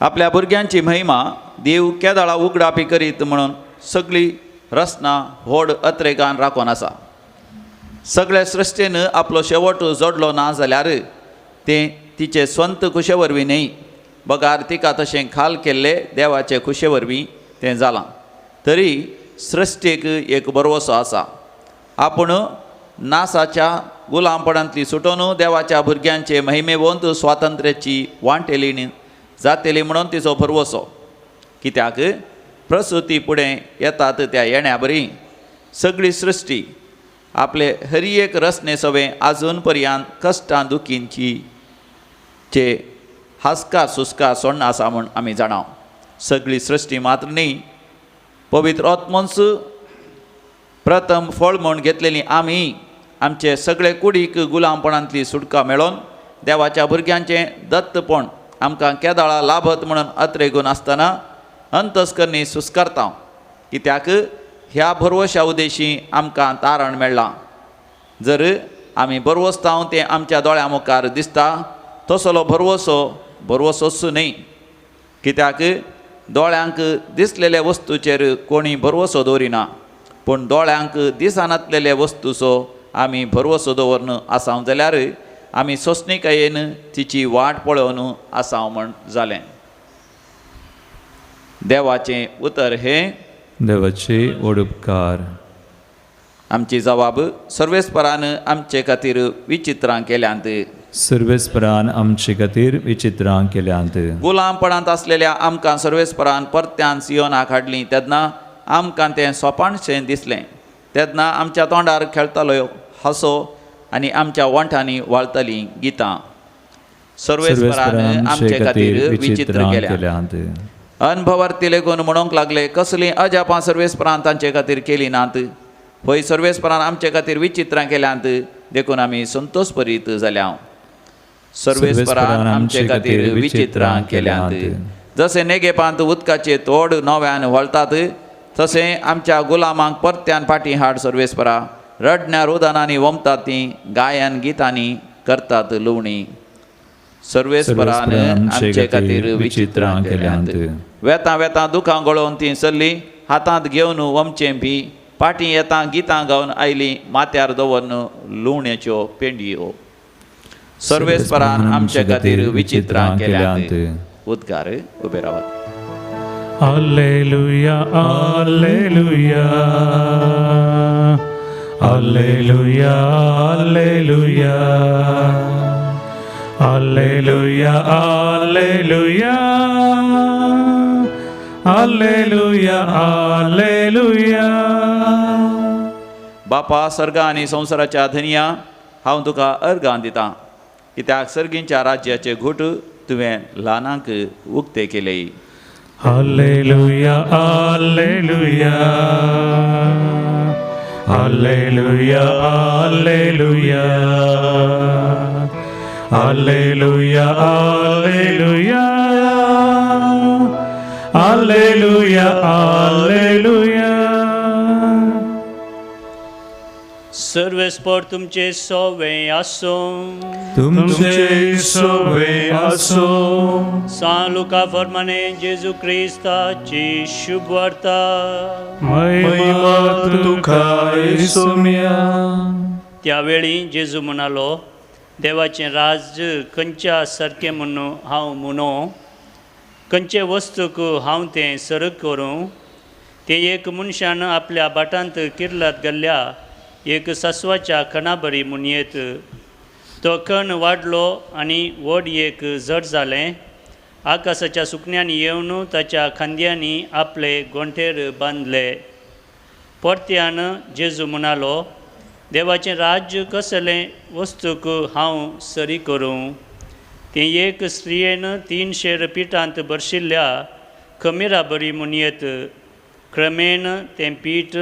आपल्या भुरग्यांची महिमा देव केदाळा उगडापी करीत म्हणून सगळी रचना व्हड अत्रेगान राखून आसा. सगळ्या सृश्टीन आपलो शेवट जोडलो ना जाल्यार तें तिचे स्वंत खुशे वरवीं न्हय, बगार तिका तशें खाल केल्ले देवाचे खुशे वरवीं तें जालां. तरी सृश्टीक एक भरवसो आसा, आपूण नासाच्या गुलामपणांतली सुटोवन देवाच्या भुरग्यांचे महिमेवंत स्वातंत्र्याची वांटेली जातेली म्हणून तिचो भरवसो. कित्याक प्रसुती फुडें येतात त्या येण्या बरी सगळी सृश्टी आपले हरी एक रचने सवें आजून पर्यंत कश्टां दुखींची चे हासकार सुस्कार सोडना आसा म्हूण आमी जाणाव. सगळी सृश्टी मात्र न्ही, पवित्र आत्मोन्स प्रथम फळ म्हूण घेतलेली आमी आमचे सगळे कुडीक गुलामपणांतली सुटका मेळोवन देवाच्या भुरग्यांचें दत्तपण आमकां केदाळा लाभत म्हणून अत्रेगून आसतना अंतस्करणी सुस्कारता. कित्याक ह्या भरवश्या उदेशी आमकां तारण मेळ्ळां. जर आमी भरवसताव तें आमच्या दोळ्यां मुखार दिसता तसलो भरवसो भरवसोच न्हय. कित्याक दोळ्यांक दिसलेल्या वस्तूचेर कोणी भरवसो दवरिना, पूण दोळ्यांक दिसनातलेल्या वस्तूचो आमी भरवसो दवरन आसाव जाल्यार आमी सोंसणीकायेन तिची वाट पळोवन आसाव म्हण जालें. देवाचें उतर हें देवाचे व्हड उपकार. आमची जबाब सर्वेस्परान आमचे खातीर विचित्रां केल्यांत. सर्वेस्परान आमचे खातीर विचित्रां केल्यांत. गुलामपणांत आसलेल्या आमकां सर्वेस्परान परत्यान सियोनाक हाडली तेन्ना आमकां तें सोपाणशें दिसलें. तेन्ना आमच्या तोंडार खेळटालो हांसो आनी आमच्या वंठांनी व्हाळटलीं गितां. सर्वेस्परान आमचे खातीर विचित्र केल्यांत. अनभवार्थी लेगून म्हणूंक लागले, कसलीं अजापां सर्वेस्परान तांचे खातीर केलीं नात. हय, सर्वेस्परान आमचे खातीर विचित्रां केल्यांत, देखून आमी संतोषभरीत जाल्या. सर्वेस्परान आमचे खातीर विचित्रां केल्यांत. जशें नेगेपांत उदकाचे तोड नव्यान व्हळतात तशें आमच्या गुलामांक परत्यान फाटीं हाड सर्वेस्परा. रडण्या रोदनांनी वमतात तीं, गायन गितांनी करतात लुवणी. सर्वेस्परान आमचे खातीर विचित्रां केल्यांत. वेतां वेतां दुखां गळोवन तीं सरलीं, हातांत घेवन वमचें भी पाटीं येतां गितां गावन आयलीं, माथ्यार दवरन लुवण्याच्यो पेंडयो. सर्वेस्परान आमचे खातीर विचित्रां केल्यांत. उद्गार उबे रावात. Alleluia, alleluia, alleluia, alleluia, alleluia, alleluia, alleluia, alleluia. बापा सर्गा आनी संवसाराच्या धनया, हांव तुका अर्गां दितां, कित्याक सर्गींच्या राज्याचे घूट तुवें ल्हानांक उक्ते केले. Alleluia, alleluia, alleluia, alleluia, alleluia, alleluia, alleluia, alleluia. सर्वेस्पर तुमचे सोवे आसूं. तुमचे सोवे आसूं. सान लुका फर्माने जेजू क्रिस्ताची शुभवार्ता. महिमा तुका येसुम्या. त्यावेळी जेजू म्हणालो, देवाचें राज्य खंयच्या सारकें म्हणून हांव म्हणो, खंयचे वस्तूक हांव तें सरक करूं. तें एक मनशान आपल्या भाटांत किर्लात घाल्ल्या एक सासवाच्या खणा बरी म्हणयेत. तो खण वाडलो आनी व्हड एक झड जालें. आकाशाच्या सुकण्यांनी येवन ताच्या खांद्यांनी आपले गोंठेर बांदले. परत्यान जेजू म्हणालो, देवाचें राज्य कसलें वस्तूक हांव सरी करूं. तें एक स्त्रियेन 300 पिठांत भरशिल्ल्या खमिरा बरी म्हणयेत. क्रमेण तें पीठ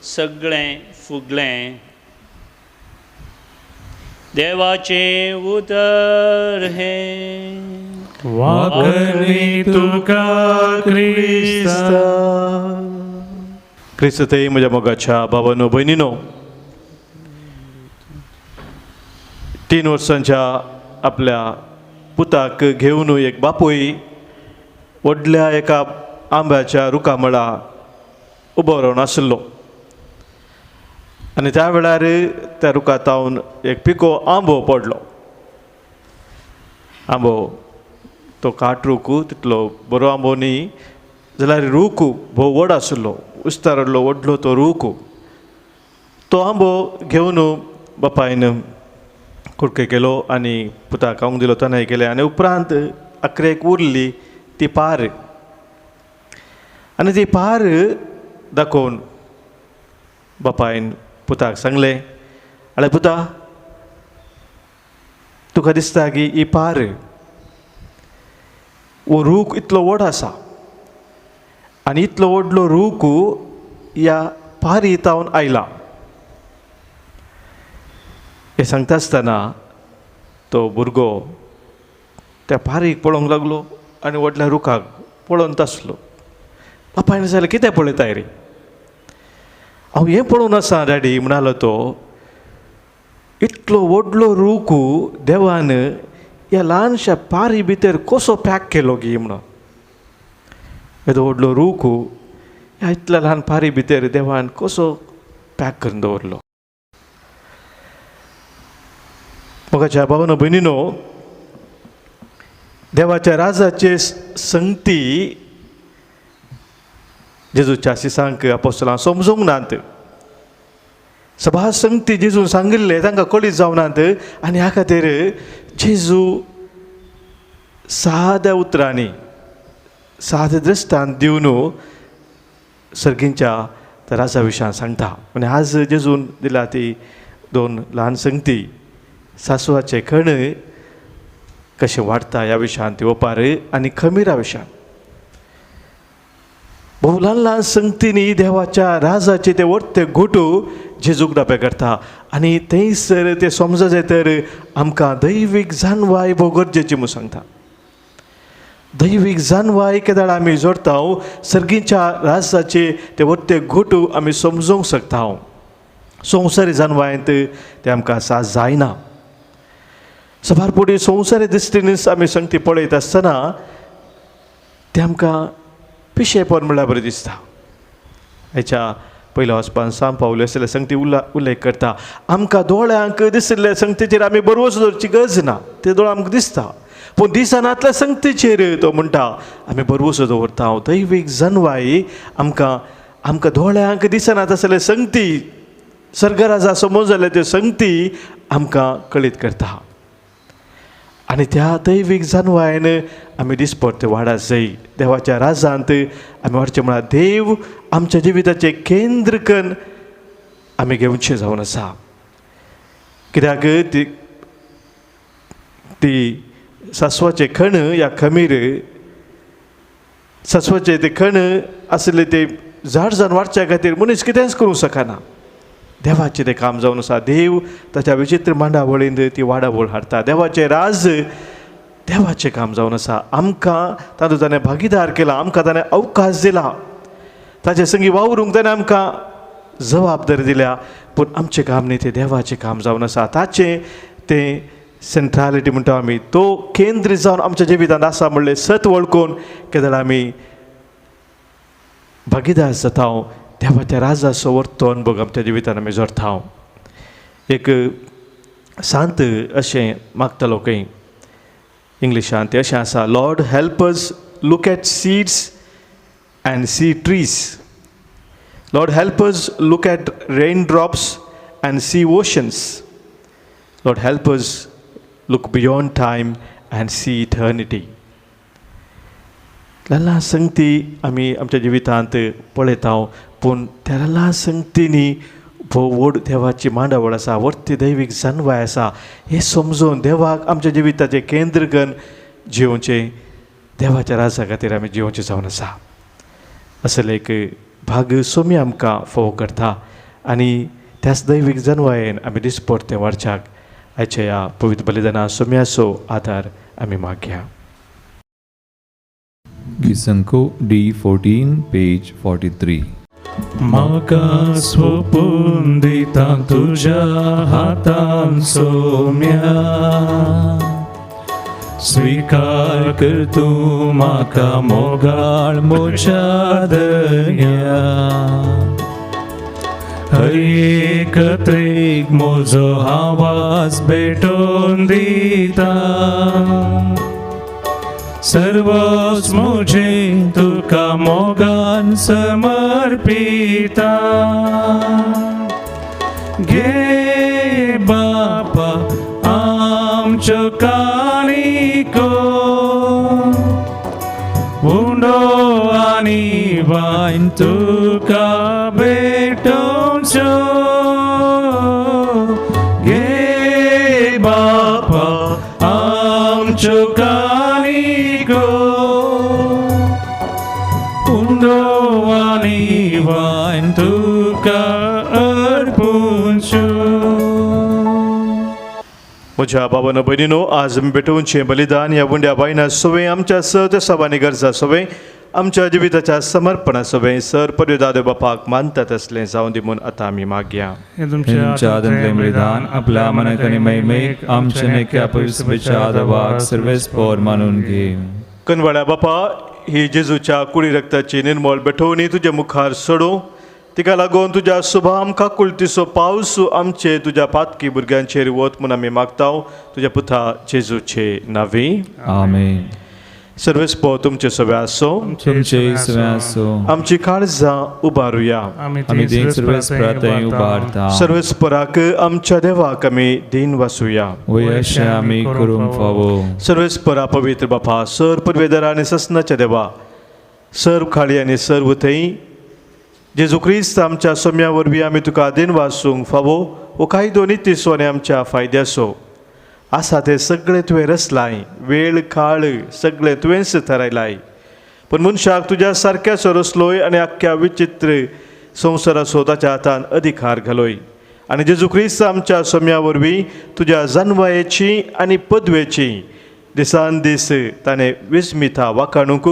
सगळें फुगलें. देवाचें उतर हें. वाकरी तुका क्रिस्ता. क्रिस्तय म्हज्या मोगाच्या बाबानो भयणीनो, 3 वर्सांच्या आपल्या पुताक घेवन एक बापूय व्हडल्या एका आंब्याच्या रुखामळा उबो रावन आशिल्लो आनी त्या वेळार त्या रुखा तावन एक पिको आंबो पडलो. आंबो तो काट रूख तितलो बरो आंबो न्ही जाल्यार रूख भोव व्हड आशिल्लो, उस्तारलो व्हडलो तो रूख. तो आंबो घेवन बापायन कुडके केलो आनी पुताक खावंक दिलो, ताणें केलें. आनी उपरांत अकरेक उरली ती पार आनी ती पार दाखोवन बापायन पुताक सांगलें, आळे पुता, तुका दिसता की ही पार हो रूख इतलो व्हड आसा आनी इतलो व्हडलो रूख ह्या पारी तावन आयला. हें सांगता आसतना तो भुरगो त्या पारीक पळोवंक लागलो आनी व्हडल्या रुखाक पळोवन आसलो. बापायन जाल्यार कितें पळयताय रे? हांव हें पळोवन आसा डॅडी, म्हणालो तो, इतलो व्हडलो रूख देवान ह्या ल्हानशा पारी भितर कसो पॅक केलो गी म्हणून. येदो व्हडलो रूख ह्या इतल्या ल्हान पारी भितर देवान कसो पॅक करून दवरलो. मोगाच्या भावानो भयणीनो, देवाच्या राजाचे संगती जेजूच्या शिसांक आपोस्तलां समजूंक नात. सभा संगती जेजून सांगिल्ले तांकां कळीत जावनात आनी ह्या खातीर जेजू साद्या उतरांनी सादे दृश्टांत दिवन सर्गींच्या राजा विशयान सांगता. आनी आज जेजून दिला ती दोन ल्हान संगती, सासवाचे खण कशें वाडटा ह्या विशयान ती ओपार आनी खमीरा विशयान. भोव ल्हान ल्हान संगतींनी देवाच्या राजाचे ते वर्ते गोटू जेजूक डबे करता आनी थंयसर ते समजत तर आमकां दैवीक जानवाय भोव गरजेची म्हूण सांगता. दैवीक जानवाय केदाळ आमी जोडटा सर्गीच्या राजाचे ते वर्ते गोटू आमी समजूंक शकता. संवसारी जानवायंत ते आमकां साथ जायना. सभार पुढे संवसारी दृश्टीन आमी संगती पळयत आसतना ते आमकां पिशेपण म्हणल्यार बरें दिसता. हेच्या पयल्या वचपान सांग पावले आसले संगती उल्लेख करता. आमकां दोळ्यांक दिशिल्ल्या संगतीचेर आमी बरवस दवरची गरज ना, ते दोळे आमकां दिसता. पूण दिसनातल्या संगतीचेर तो म्हणटा आमी बरवसो दवरता. दैवीक जनवाय आमकां आमकां दोळ्यांक दिसनात आसले संगती सर्गराजा समज जाल्ले त्यो संगती आमकां कळीत करता आनी त्या दैवीक जानवायन आमी दिसपट्टे वाडा जाय. देवाच्या राजांत आमी वाडचें म्हळ्यार देव आमच्या जिविताचें केंद्र कन्न आमी घेवचें जावन आसा. कित्याक ती ती सासवाचें खण या खमीर सासवाचें तें खण आसलें तें झाड जावन वाडच्या खातीर मनीस कितेंच करूंक शकना. देवाचें तें काम जावन आसा. देव ताच्या विचित्र मांडावळींत ती वाडावळ हाडटा. देवाचें राज देवाचें काम जावन आसा. आमकां तातूंत ताणें भागीदार केला, आमकां ताणें अवकाश दिला, ताचे संगी वावरूंक ताणें आमकां जबाबदारी दिल्या. पूण आमचें काम न्ही, तें देवाचें काम जावन आसा. ताचें तें सेंट्रालिटी म्हणटा आमी, तो केंद्र जावन आमच्या जिवितांत आसा म्हणलें सत वळखून केदळ आमी भागीदार जाता. देवाच्या राजाचो वर्तो अनुभव आमच्या जिवितान आमी जोडटा. एक सांत अशें मागतालो खंय इंग्लिशान, तें अशें आसा, Lord help us look at seeds and see trees, Lord help us look at rain drops and see oceans, Lord help us look beyond time and see eternity. ल्हान ल्हान संगती आमी आमच्या जिवितांत पळयता, पूण त्या ल्हान संगतींनी भोव व्हड देवाची मांडावळ आसा, वर्ती दैवीक जानवाय आसा. हें समजून देवाक आमच्या जिविताचें केंद्र कन्न जियोवचें, देवाच्या राजा खातीर आमी जियोवचें जावन आसा. असले एक भाग सोमी आमकां फोव करता आनी त्याच दैवीक जानवायेन आमी दिसपट्टे वाडच्याक आयच्या ह्या पवित्र बलिदाना सोम्याचो आदार आमी मागया. गीसंको D14 page 43. म्हाका सोपून दिता तुज्या हातान सोम्या, स्वीकार कर तूं म्हाका मोगाळ म्हज्या दर्या हर एक त्रेक म्हजो आवाज भेटोवन दिता सर्वच म्हजें तुका मोगान समर्पिता घे बापा आमच्यो काणिको उंडो आनी वायन तुका भेटोवच्यो घे बापा आमच्यो काणिको उंडो आनी वायन तुका अर्पुच्यो. म्हज्या बाबानो भयणीनो, आज आमी भेटोवचें बलिदान ह्या उंड्या बायना सवें आमच्या सत सवानी गरजा सवें आमच्या जिविताच्या समर्पणा सवें सर पर्यो बापाक मानतात असलें जावं दी म्हूण आतां आमी मागया. हे तुमच्या हातांतलें बलिदान आपल्या मनाक आनी महिमेक आमच्या नेक्या पवित्र आदावाक सर्वेस्पोर मानून घे. कनवाळ्या बापा, ही जेजूच्या कुडी रक्ताची निर्मळ भेटवणी तुज्या मुखार सोडूं, तिका लागून तुज्या सुभाम काकुळतीचो पावस आमचे तुज्या पातकी भुरग्यांचेर वत म्हूण आमी मागता तुज्या पुता जेजूचे नांवी. आमेन. सर्वेस्पोर तुमचे सगळे आसो, तुमचे सगळे आसो. आमची काळजां उबारुया, आमी सर्वेस्पराक उबारता. सर्वेस्पराक आमच्या देवाक आमी दीन वासुया, वय अशें आमी करूंक फावो. सर्वेस्परा पवित्र बापा, सर परवेदरा आनी ससनाच्या देवा, सर्व खाली आनी सर्व थंय जेजू क्रिस्त आमच्या सोम्या वरवीं आमी तुका दीन वासूंक फावो हो कायदो नितीचो आनी आमच्या फायद्याचो आसा तें सगळें तुवें रचलाय, वेळ काळ सगळें तुवेंच थारायलाय. पूण मनशाक तुज्या सारक्याचो रचलोय आनी आख्ख्या विचित्र संवसाराचो ताच्या हातान अधिकार घालोय आनी जेजू क्रिस्त आमच्या सोम्या वरवीं तुज्या जानवायेची आनी पदवेची दिसान दीस ताणें विस्मिता वाखाणूंक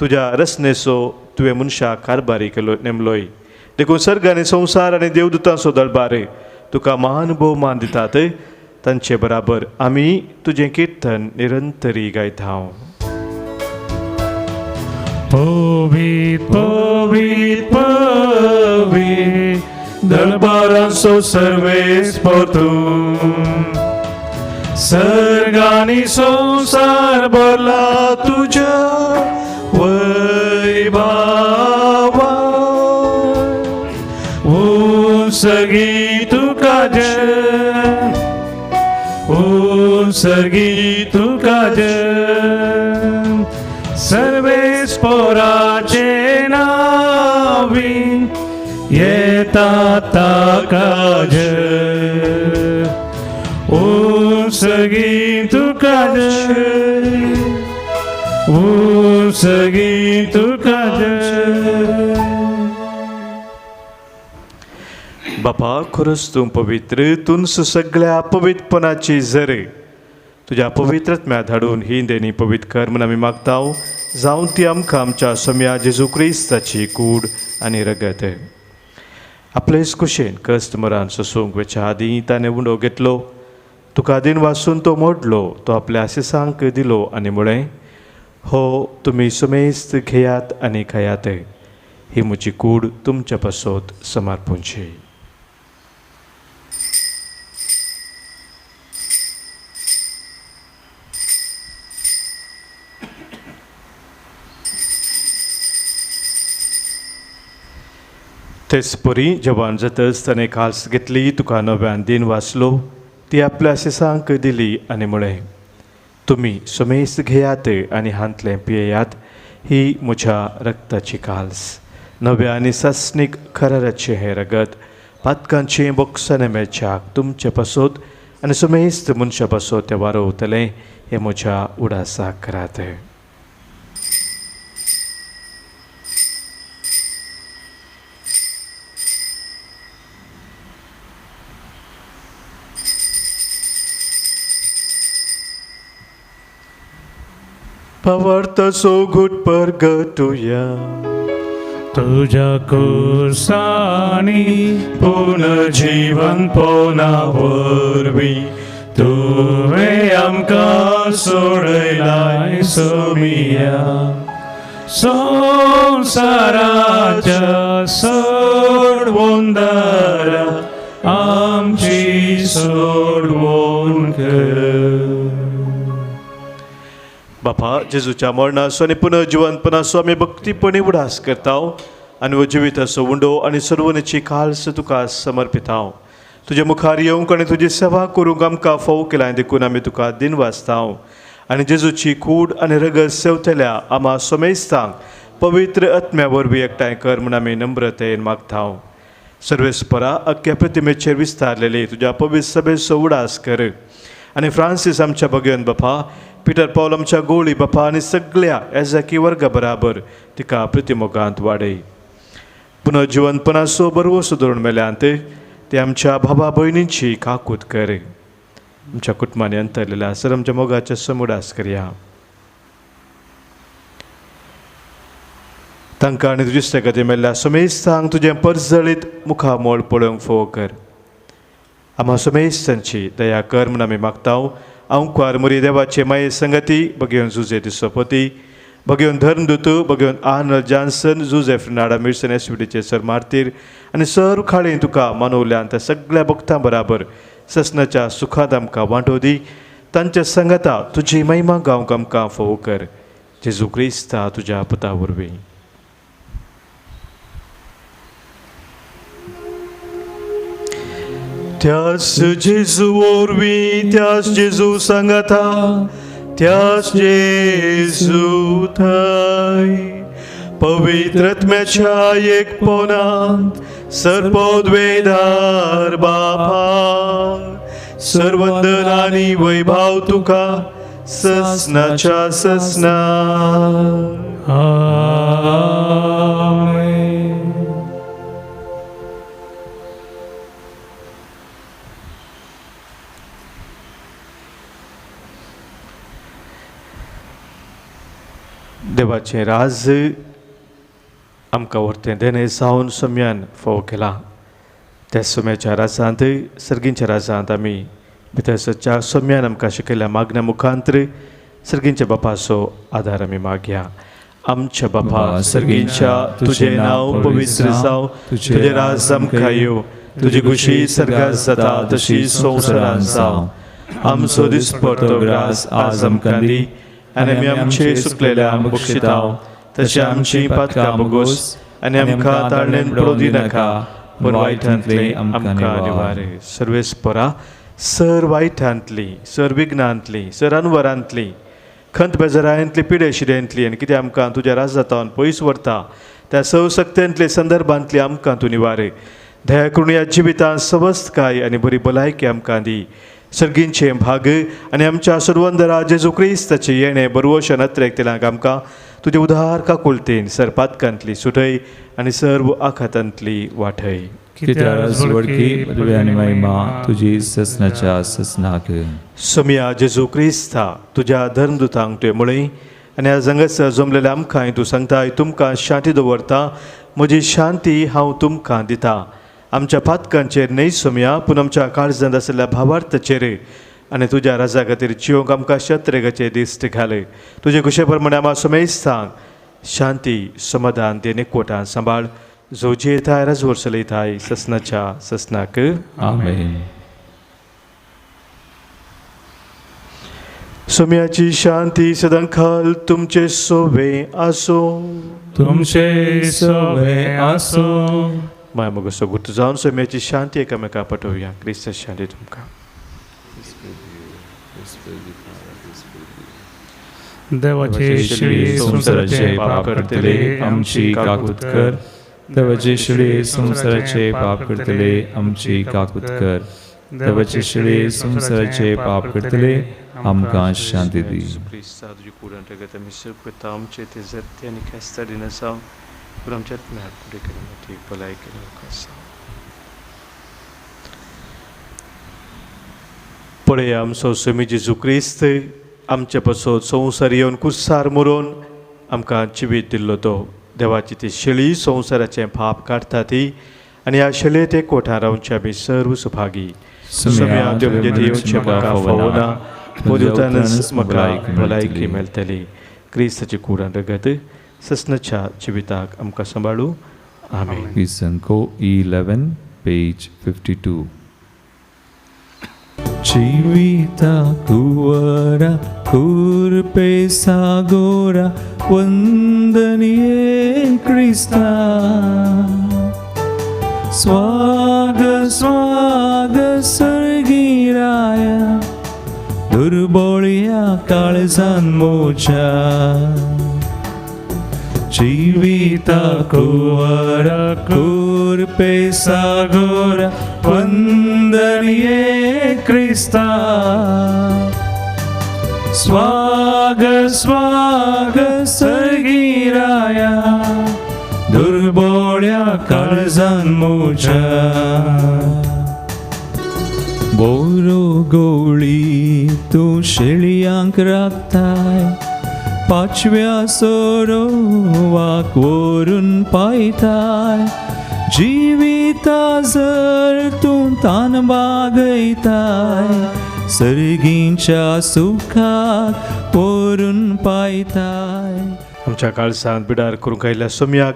तुज्या रचनेचो तुवें मनशाक कारभारी केलो नेमलोय. देखून सर्ग आनी संवसार आनी देवदूतांचो दरबार तुका महान भोवमान दितात, तांचे बराबर आमी तुजें किर्तन निरंतरी गायता. पवित पवित पवित दरबारांचो सर्वेस्पोर तूं, सर्ग आनी संवसार भरला तुज्या वैभावान. उत्सर्गी तुका जय, उत्सर्गी तुका जय, सर्वेस्पोराचे नावी येता ताका जय. उत्सर्गी तुका जय, उत्सर्गी तुका जय. बापा, खरोच तूं पवित्र, तूंच सगळ्या पवित्रपणाची झरे, तुज्या पवित्रत्म्या धाडून ही देणी पवित्र कर म्हूण आमी मागता. जावं ती आमकां आमच्या सोम्या जेजू क्रिस्ताची कूड आनी रगत. आपलेच कुशेन कश्ट मरान सोसूंक वेच्या आदीं ताणें उंडो घेतलो, तुका दीन वासून तो मोडलो, तो आपल्या आशिसांक दिलो आनी म्हळें, हो तुमी सुमेस्त घेयात आनी खायात, ही म्हजी कूड तुमच्या पासत समर्पूंची. तेच परी जवान जातच ताणें काल्स घेतली, तुका नव्यान दीन वाचलो, ती आपल्या आशिसांक दिली आनी म्हळें, तुमी सुमेस्त घेयात आनी हांतलें पियेयात, ही म्हज्या रक्ताची काल्स, नव्या आनी सासणीक खराराचें हें रगत पातकांचें बोगसाणें मेळच्याक तुमचे पासत आनी सुमेस्त मनशा पासत तें वारोवतलें, हें म्हज्या उडासाक करात. पवर्तसो घुट परगटुया, तुझ्या कुर्सानी पुनर्जीवन पोना वरवीं तुवें आमकां सोडयलाय सोमिया संवसाराच्या सोडवून दारा आमची सोडवून कर. बापा जेजूच्या मरणाचो आनी पुनर्जिवंतपणाचो आमी भक्तीपणी उडास करता आनी हो जिविताचो उंडो आनी सर्वनेची खालस तुका समर्पिता. तुजे मुखार येवंक आनी तुजी सेवा करूंक आमकां फोव केलां देखून आमी तुका दिनवासता आनी जेजूची कूड आनी रगत सेवतल्या आमा सोमेस्तांक पवित्र आत्म्या वरवीं एकठांय कर म्हूण आमी नम्रतेन मागता. सर्वेस्परा अख्ख्या प्रतिमेचेर विस्तारलेली तुज्या पवित्र सभेचो उडास कर आनी फ्रांसीस आमच्या भगवन बापा, पिटर पावल आमच्या गोळी बापा आनी सगळ्या एजाकी वर्गा बराबर तिका प्रतिमोगांत वाडय. पुनर्जिवंतपणाचो बरवसो धरून मेल्यांत ते आमच्या भावा भयणींची काकूत कर. आमच्या कुटुंबांनी अंतरलेल्या सर आमच्या मोगाच्या समुडास करया. तांकां आनी तुजी गती मेल्ल्या समेस्तांक तुजें परजळीत मुखामोळ पळोवंक फोव कर. आमा समेस्तांची दया कर म्हूण आमी मागता. अंकुआर मुरी देवाचे माये संगती बगेवन जुजे दिसोपती बगेवन धर्मदूत बगेवन आर्नल्ड जॉन्सन जुजे फ्रिनाडा मिर्सन एसवीडीचे सर मार्तीर आनी सर्व खाळी तुका मानवल्यान त्या सगळ्या भक्तां बराबर ससनाच्या सुखांत आमकां वांटो दी. तांच्या संगता तुजी महिमा गावंक आमकां फोव कर. जेजू क्रिस्ता तुज्या पुता वरवीं. त्यास जेजू वरवीं, त्यास जेजू संगता, त्यास जेजू थंय पवित्र आत्म्याच्या एकपणांत सर्वोद्वेदार बापा सर्वंदन आनी वैभाव तुका ससनाच्या ससना. आमेन. देवाचें राज आमकां व्हरतें देणें जावन सम्यान फोव केलां. त्या सम्याच्या राजांत सर्गींच्या राजांत आमी भितर सरच्या सम्यान आमकां शिकयल्ल्या मागण्या मुखांतर सर्गींच्या बापाचो आदार आमी मागया. आमच्या बापा सर्गींच्या, तुजें नांव पवित्र जावं, तुजें राज आमकां येवं, तुजी खुशी सर्गात जाता तशी संवसारांत जावं. आमचो दिसपडतो ग्रास आज आमकां दी आनी आमी आमचे सुकलेल्या बक्षिता तशें आमची पातकां बोगोस आनी आमकां ताळणेन पडोवं दिनाका पूण वायटांतली आमकां निवार. सर्वेस्परा सर वायटांतली, सर विघ्नांतली, सर अनवरांतली, खंत बेजारांतली, पिडे शिरेंतली आनी कितें आमकां तुज्या राजातावन पयस व्हरता त्या सवसक्त्यांतले संदर्भांतली आमकां तूं निवार. दया करून ह्या जिवितांत सवस्तकाय आनी बरी भलायकी आमकां दी. सर्गींचें भाग आनी आमच्या सर्वंदरा जेजू क्रिस्ताचें येणें बरवश नत्रेक तेलांक आमकां तुजें उदार काकुळतेन सर पातकांतली सुटय आनी सर्व आखातांतली वाठय. तुजी ससनाच्या ससनाक. सोमया जेजू क्रिस्ता तुज्या धर्मदूतांक तुवें म्हळें आनी ह्या जंगसर जमलेल्या आमकांय तूं सांगताय, तुमकां शांती दवरता, म्हजी शांती हांव तुमकां दिता. आमच्या पातकांचेर न्हय सोमया पूण आमच्या काळजांत आशिल्ल्या भावार्थाचेर आनी तुज्या राजा खातीर जिवंक आमकां शत्रेगाचे दिश्ट घाले. तुजे खुशे प्रमाणे आमा समेस्तांक शांती समाधान ते एकवटान सांबाळ. जो जियेताय राजवर चलयताय ससनाच्या ससनाक. आमेन. सोम्याची शांती सदांकाल तुमचे सोवे आसो. तुमचे सोवे आसो. माय मगो गुर्त जावन सोम्याची शांती एकामेका पटोवया. क्रिस्त शांती तुमकां. देवाचे शिळी संवसाराचे पाप करतले आमची काकूत कर. देवाचे शिळी संवसाराचे पाप करतले आमची काकूत कर. देवाचे शिळी संवसाराचे पाप करतले आमकां शांती दी. क्रिस्ता तुजी कुडण रगत आमी सर्व आमचे ते जत्ते आनी खेस्ता दिनासांव पूण आमच्या आत्म्याक फुडें करिना भलायकी आसा. पळय आमचो स्वामी जेजू क्रिस्त आमचे पासत संवसार येवन कुसार मरोवन आमकां जिवीत दिल्लो तो देवाची ती शेळी संवसाराचें पाप काडटा ती आनी ह्या शेळये ते कोठार रावचे आमी सर्व सुभागी. सोम्या देव येवचें म्हाका फावना, पवित्रतानच म्हाका भलायकी मेळटली. क्रिस्ताची कूड आनी रगत ससनाच्या जिविताक आमकां सांबाळू. आमेन. Isanko E11, page 52. Jivita कुवरा कुरपे सागोरा वंदनीय क्रिस्ता. स्वाग स्वाग सर्गिराया दुर्बोळ्या काळजान मोच्या. जिविता कुवरा कुरपे सागोरा वंदनीय क्रिस्ता. स्वाग स्वाग सर्गिराया दुर्बोळ्या काळजान मोच्या. बोरो गोळी तूं शेळयांक राखताय, पाचव्या सोरोवाक व्हरून पायताय. जिविता जर तूं तान बागयताय, सर्गींच्या सुखाक व्हरून पायताय. आमच्या काळजांत बिडार करूंक आयिल्ल्या सोम्याक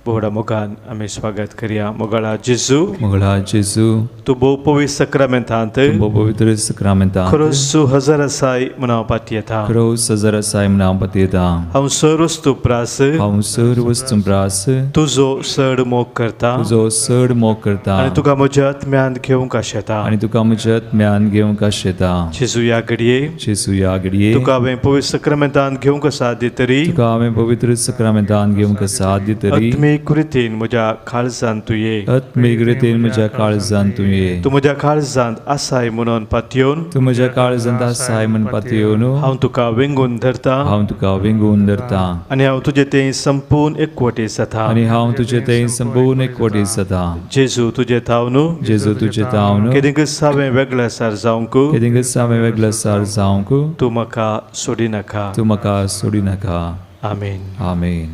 बोहडा मोगान आमी स्वागत करया. मोगाळा जेजू, मोगळा जेजू, तूं भोव पवित्र सक्रामेंतांत, भोव पवित्र सक्रामेंतांत खरोच तूं हजर आसाय म्हूण हांव पातयेता. खरोच हजर आसाय म्हूण हांव पातयेता. हांव सर वस्तू प्रास, हांव सर वस्तू प्रास तुजो चड मोग करता, तुजो चड मोग करता आनी तुका म्हज्या आत्म्यान घेवंक आशेता, आनी तुका म्हज्या आत्म्यान घेवंक आशेता. जेजू ह्या घडये, जेजू ह्या घडये तुका हांवें पवित्र सक्रामेंतांत घेवंक साध्य तरी, तुका हांवें पवित्र सक्रामेंतांत घेवंक साध्य तरी, आत्मीक रितीन म्हज्या काळजांत तूं ये, आत्मीक रितीन म्हज्या काळजांत तूं ये. तूं म्हज्या काळजांत आसाय म्हणून पातयेवन, तूं म्हज्या काळजांत आसाय म्हणून पातयेवन, हांव तुका वेंगून धरता, हांव तुका वेंगून धरता आनी हांव तुजे थंय संपूर्ण एकवटी जाता, आनी हांव तुजे थंय संपूर्ण एकवटी जाता. जेजू तुजे थावन, जेजू तुजे थावन केदिंकच हांवें वेगळ्या सार जावंक, केदिंकच हांवें वेगळ्या सार जावंक, तूं म्हाका सोडिनाका, तूं म्हाका सोडिनाका. आमेन. आमेन.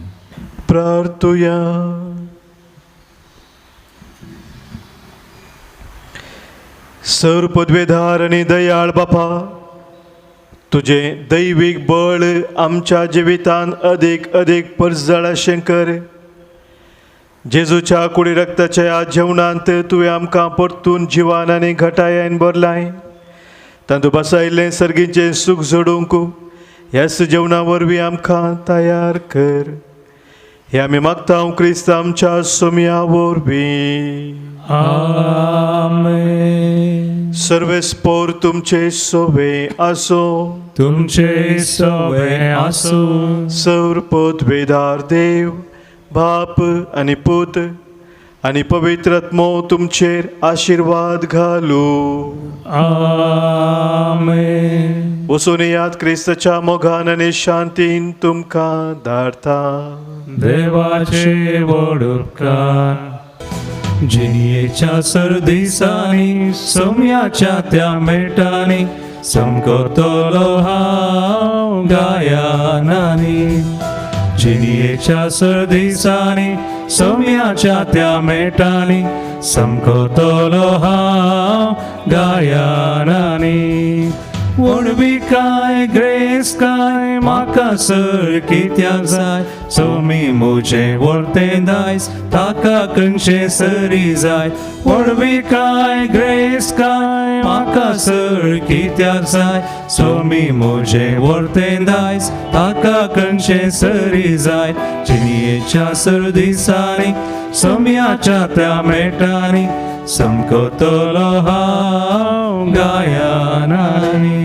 प्रार्थुया. सर पदवेधार आनी दयाळ बापा, तुजें दैवीक बळ आमच्या जिवितान अदीक अदीक परजळ अशें कर. जेजूच्या कुडी रक्ताच्या ह्या जेवणांत तुवें आमकां परतून जिवान आनी घटायान भरलाय. तातूंत बसायिल्लें सर्गीचें सूख जोडूंक ह्याच जेवणा वरवीं आमकां तयार कर. हे आमी मागता क्रिस्त आमच्या सोम्या वरवीं. आमेन. सर्वेस्पोर तुमचे सोवे आसो, तुमचे सोवे आसो. सौर पदवेदार देव बाप आनी पूत आनी पवित्र आत्मो तुमचेर आशिर्वाद घालू. आमेन. वचून याद क्रिस्ताच्या मोगान आनी शांतीन तुमकां धाडता. देवाचे व्हड उपकार. जिणयेच्या सरदिसांनी सोम्याच्या त्या मेटांनी समकतलो हांव गायनांनी. जिणयेच्या सरदिसांनी सोम्याच्या त्या मेटांनी समकतलो हांव गायनांनी. व्हडविकाय ग्रेस काय म्हाका सर कित्याक जाय, सोमी म्हजें व्हरतें दायज ताका खंयचें सरी जाय. व्हडविकाय ग्रेस काय म्हाका सर कित्याक जाय, सोमी म्हजें व्हरतें दायज ताका खंयचें सरी जाय. जिणयेच्या सर दिसांनी सोम्याच्या त्या मेटांनी समकतलो हांव गायनांनी.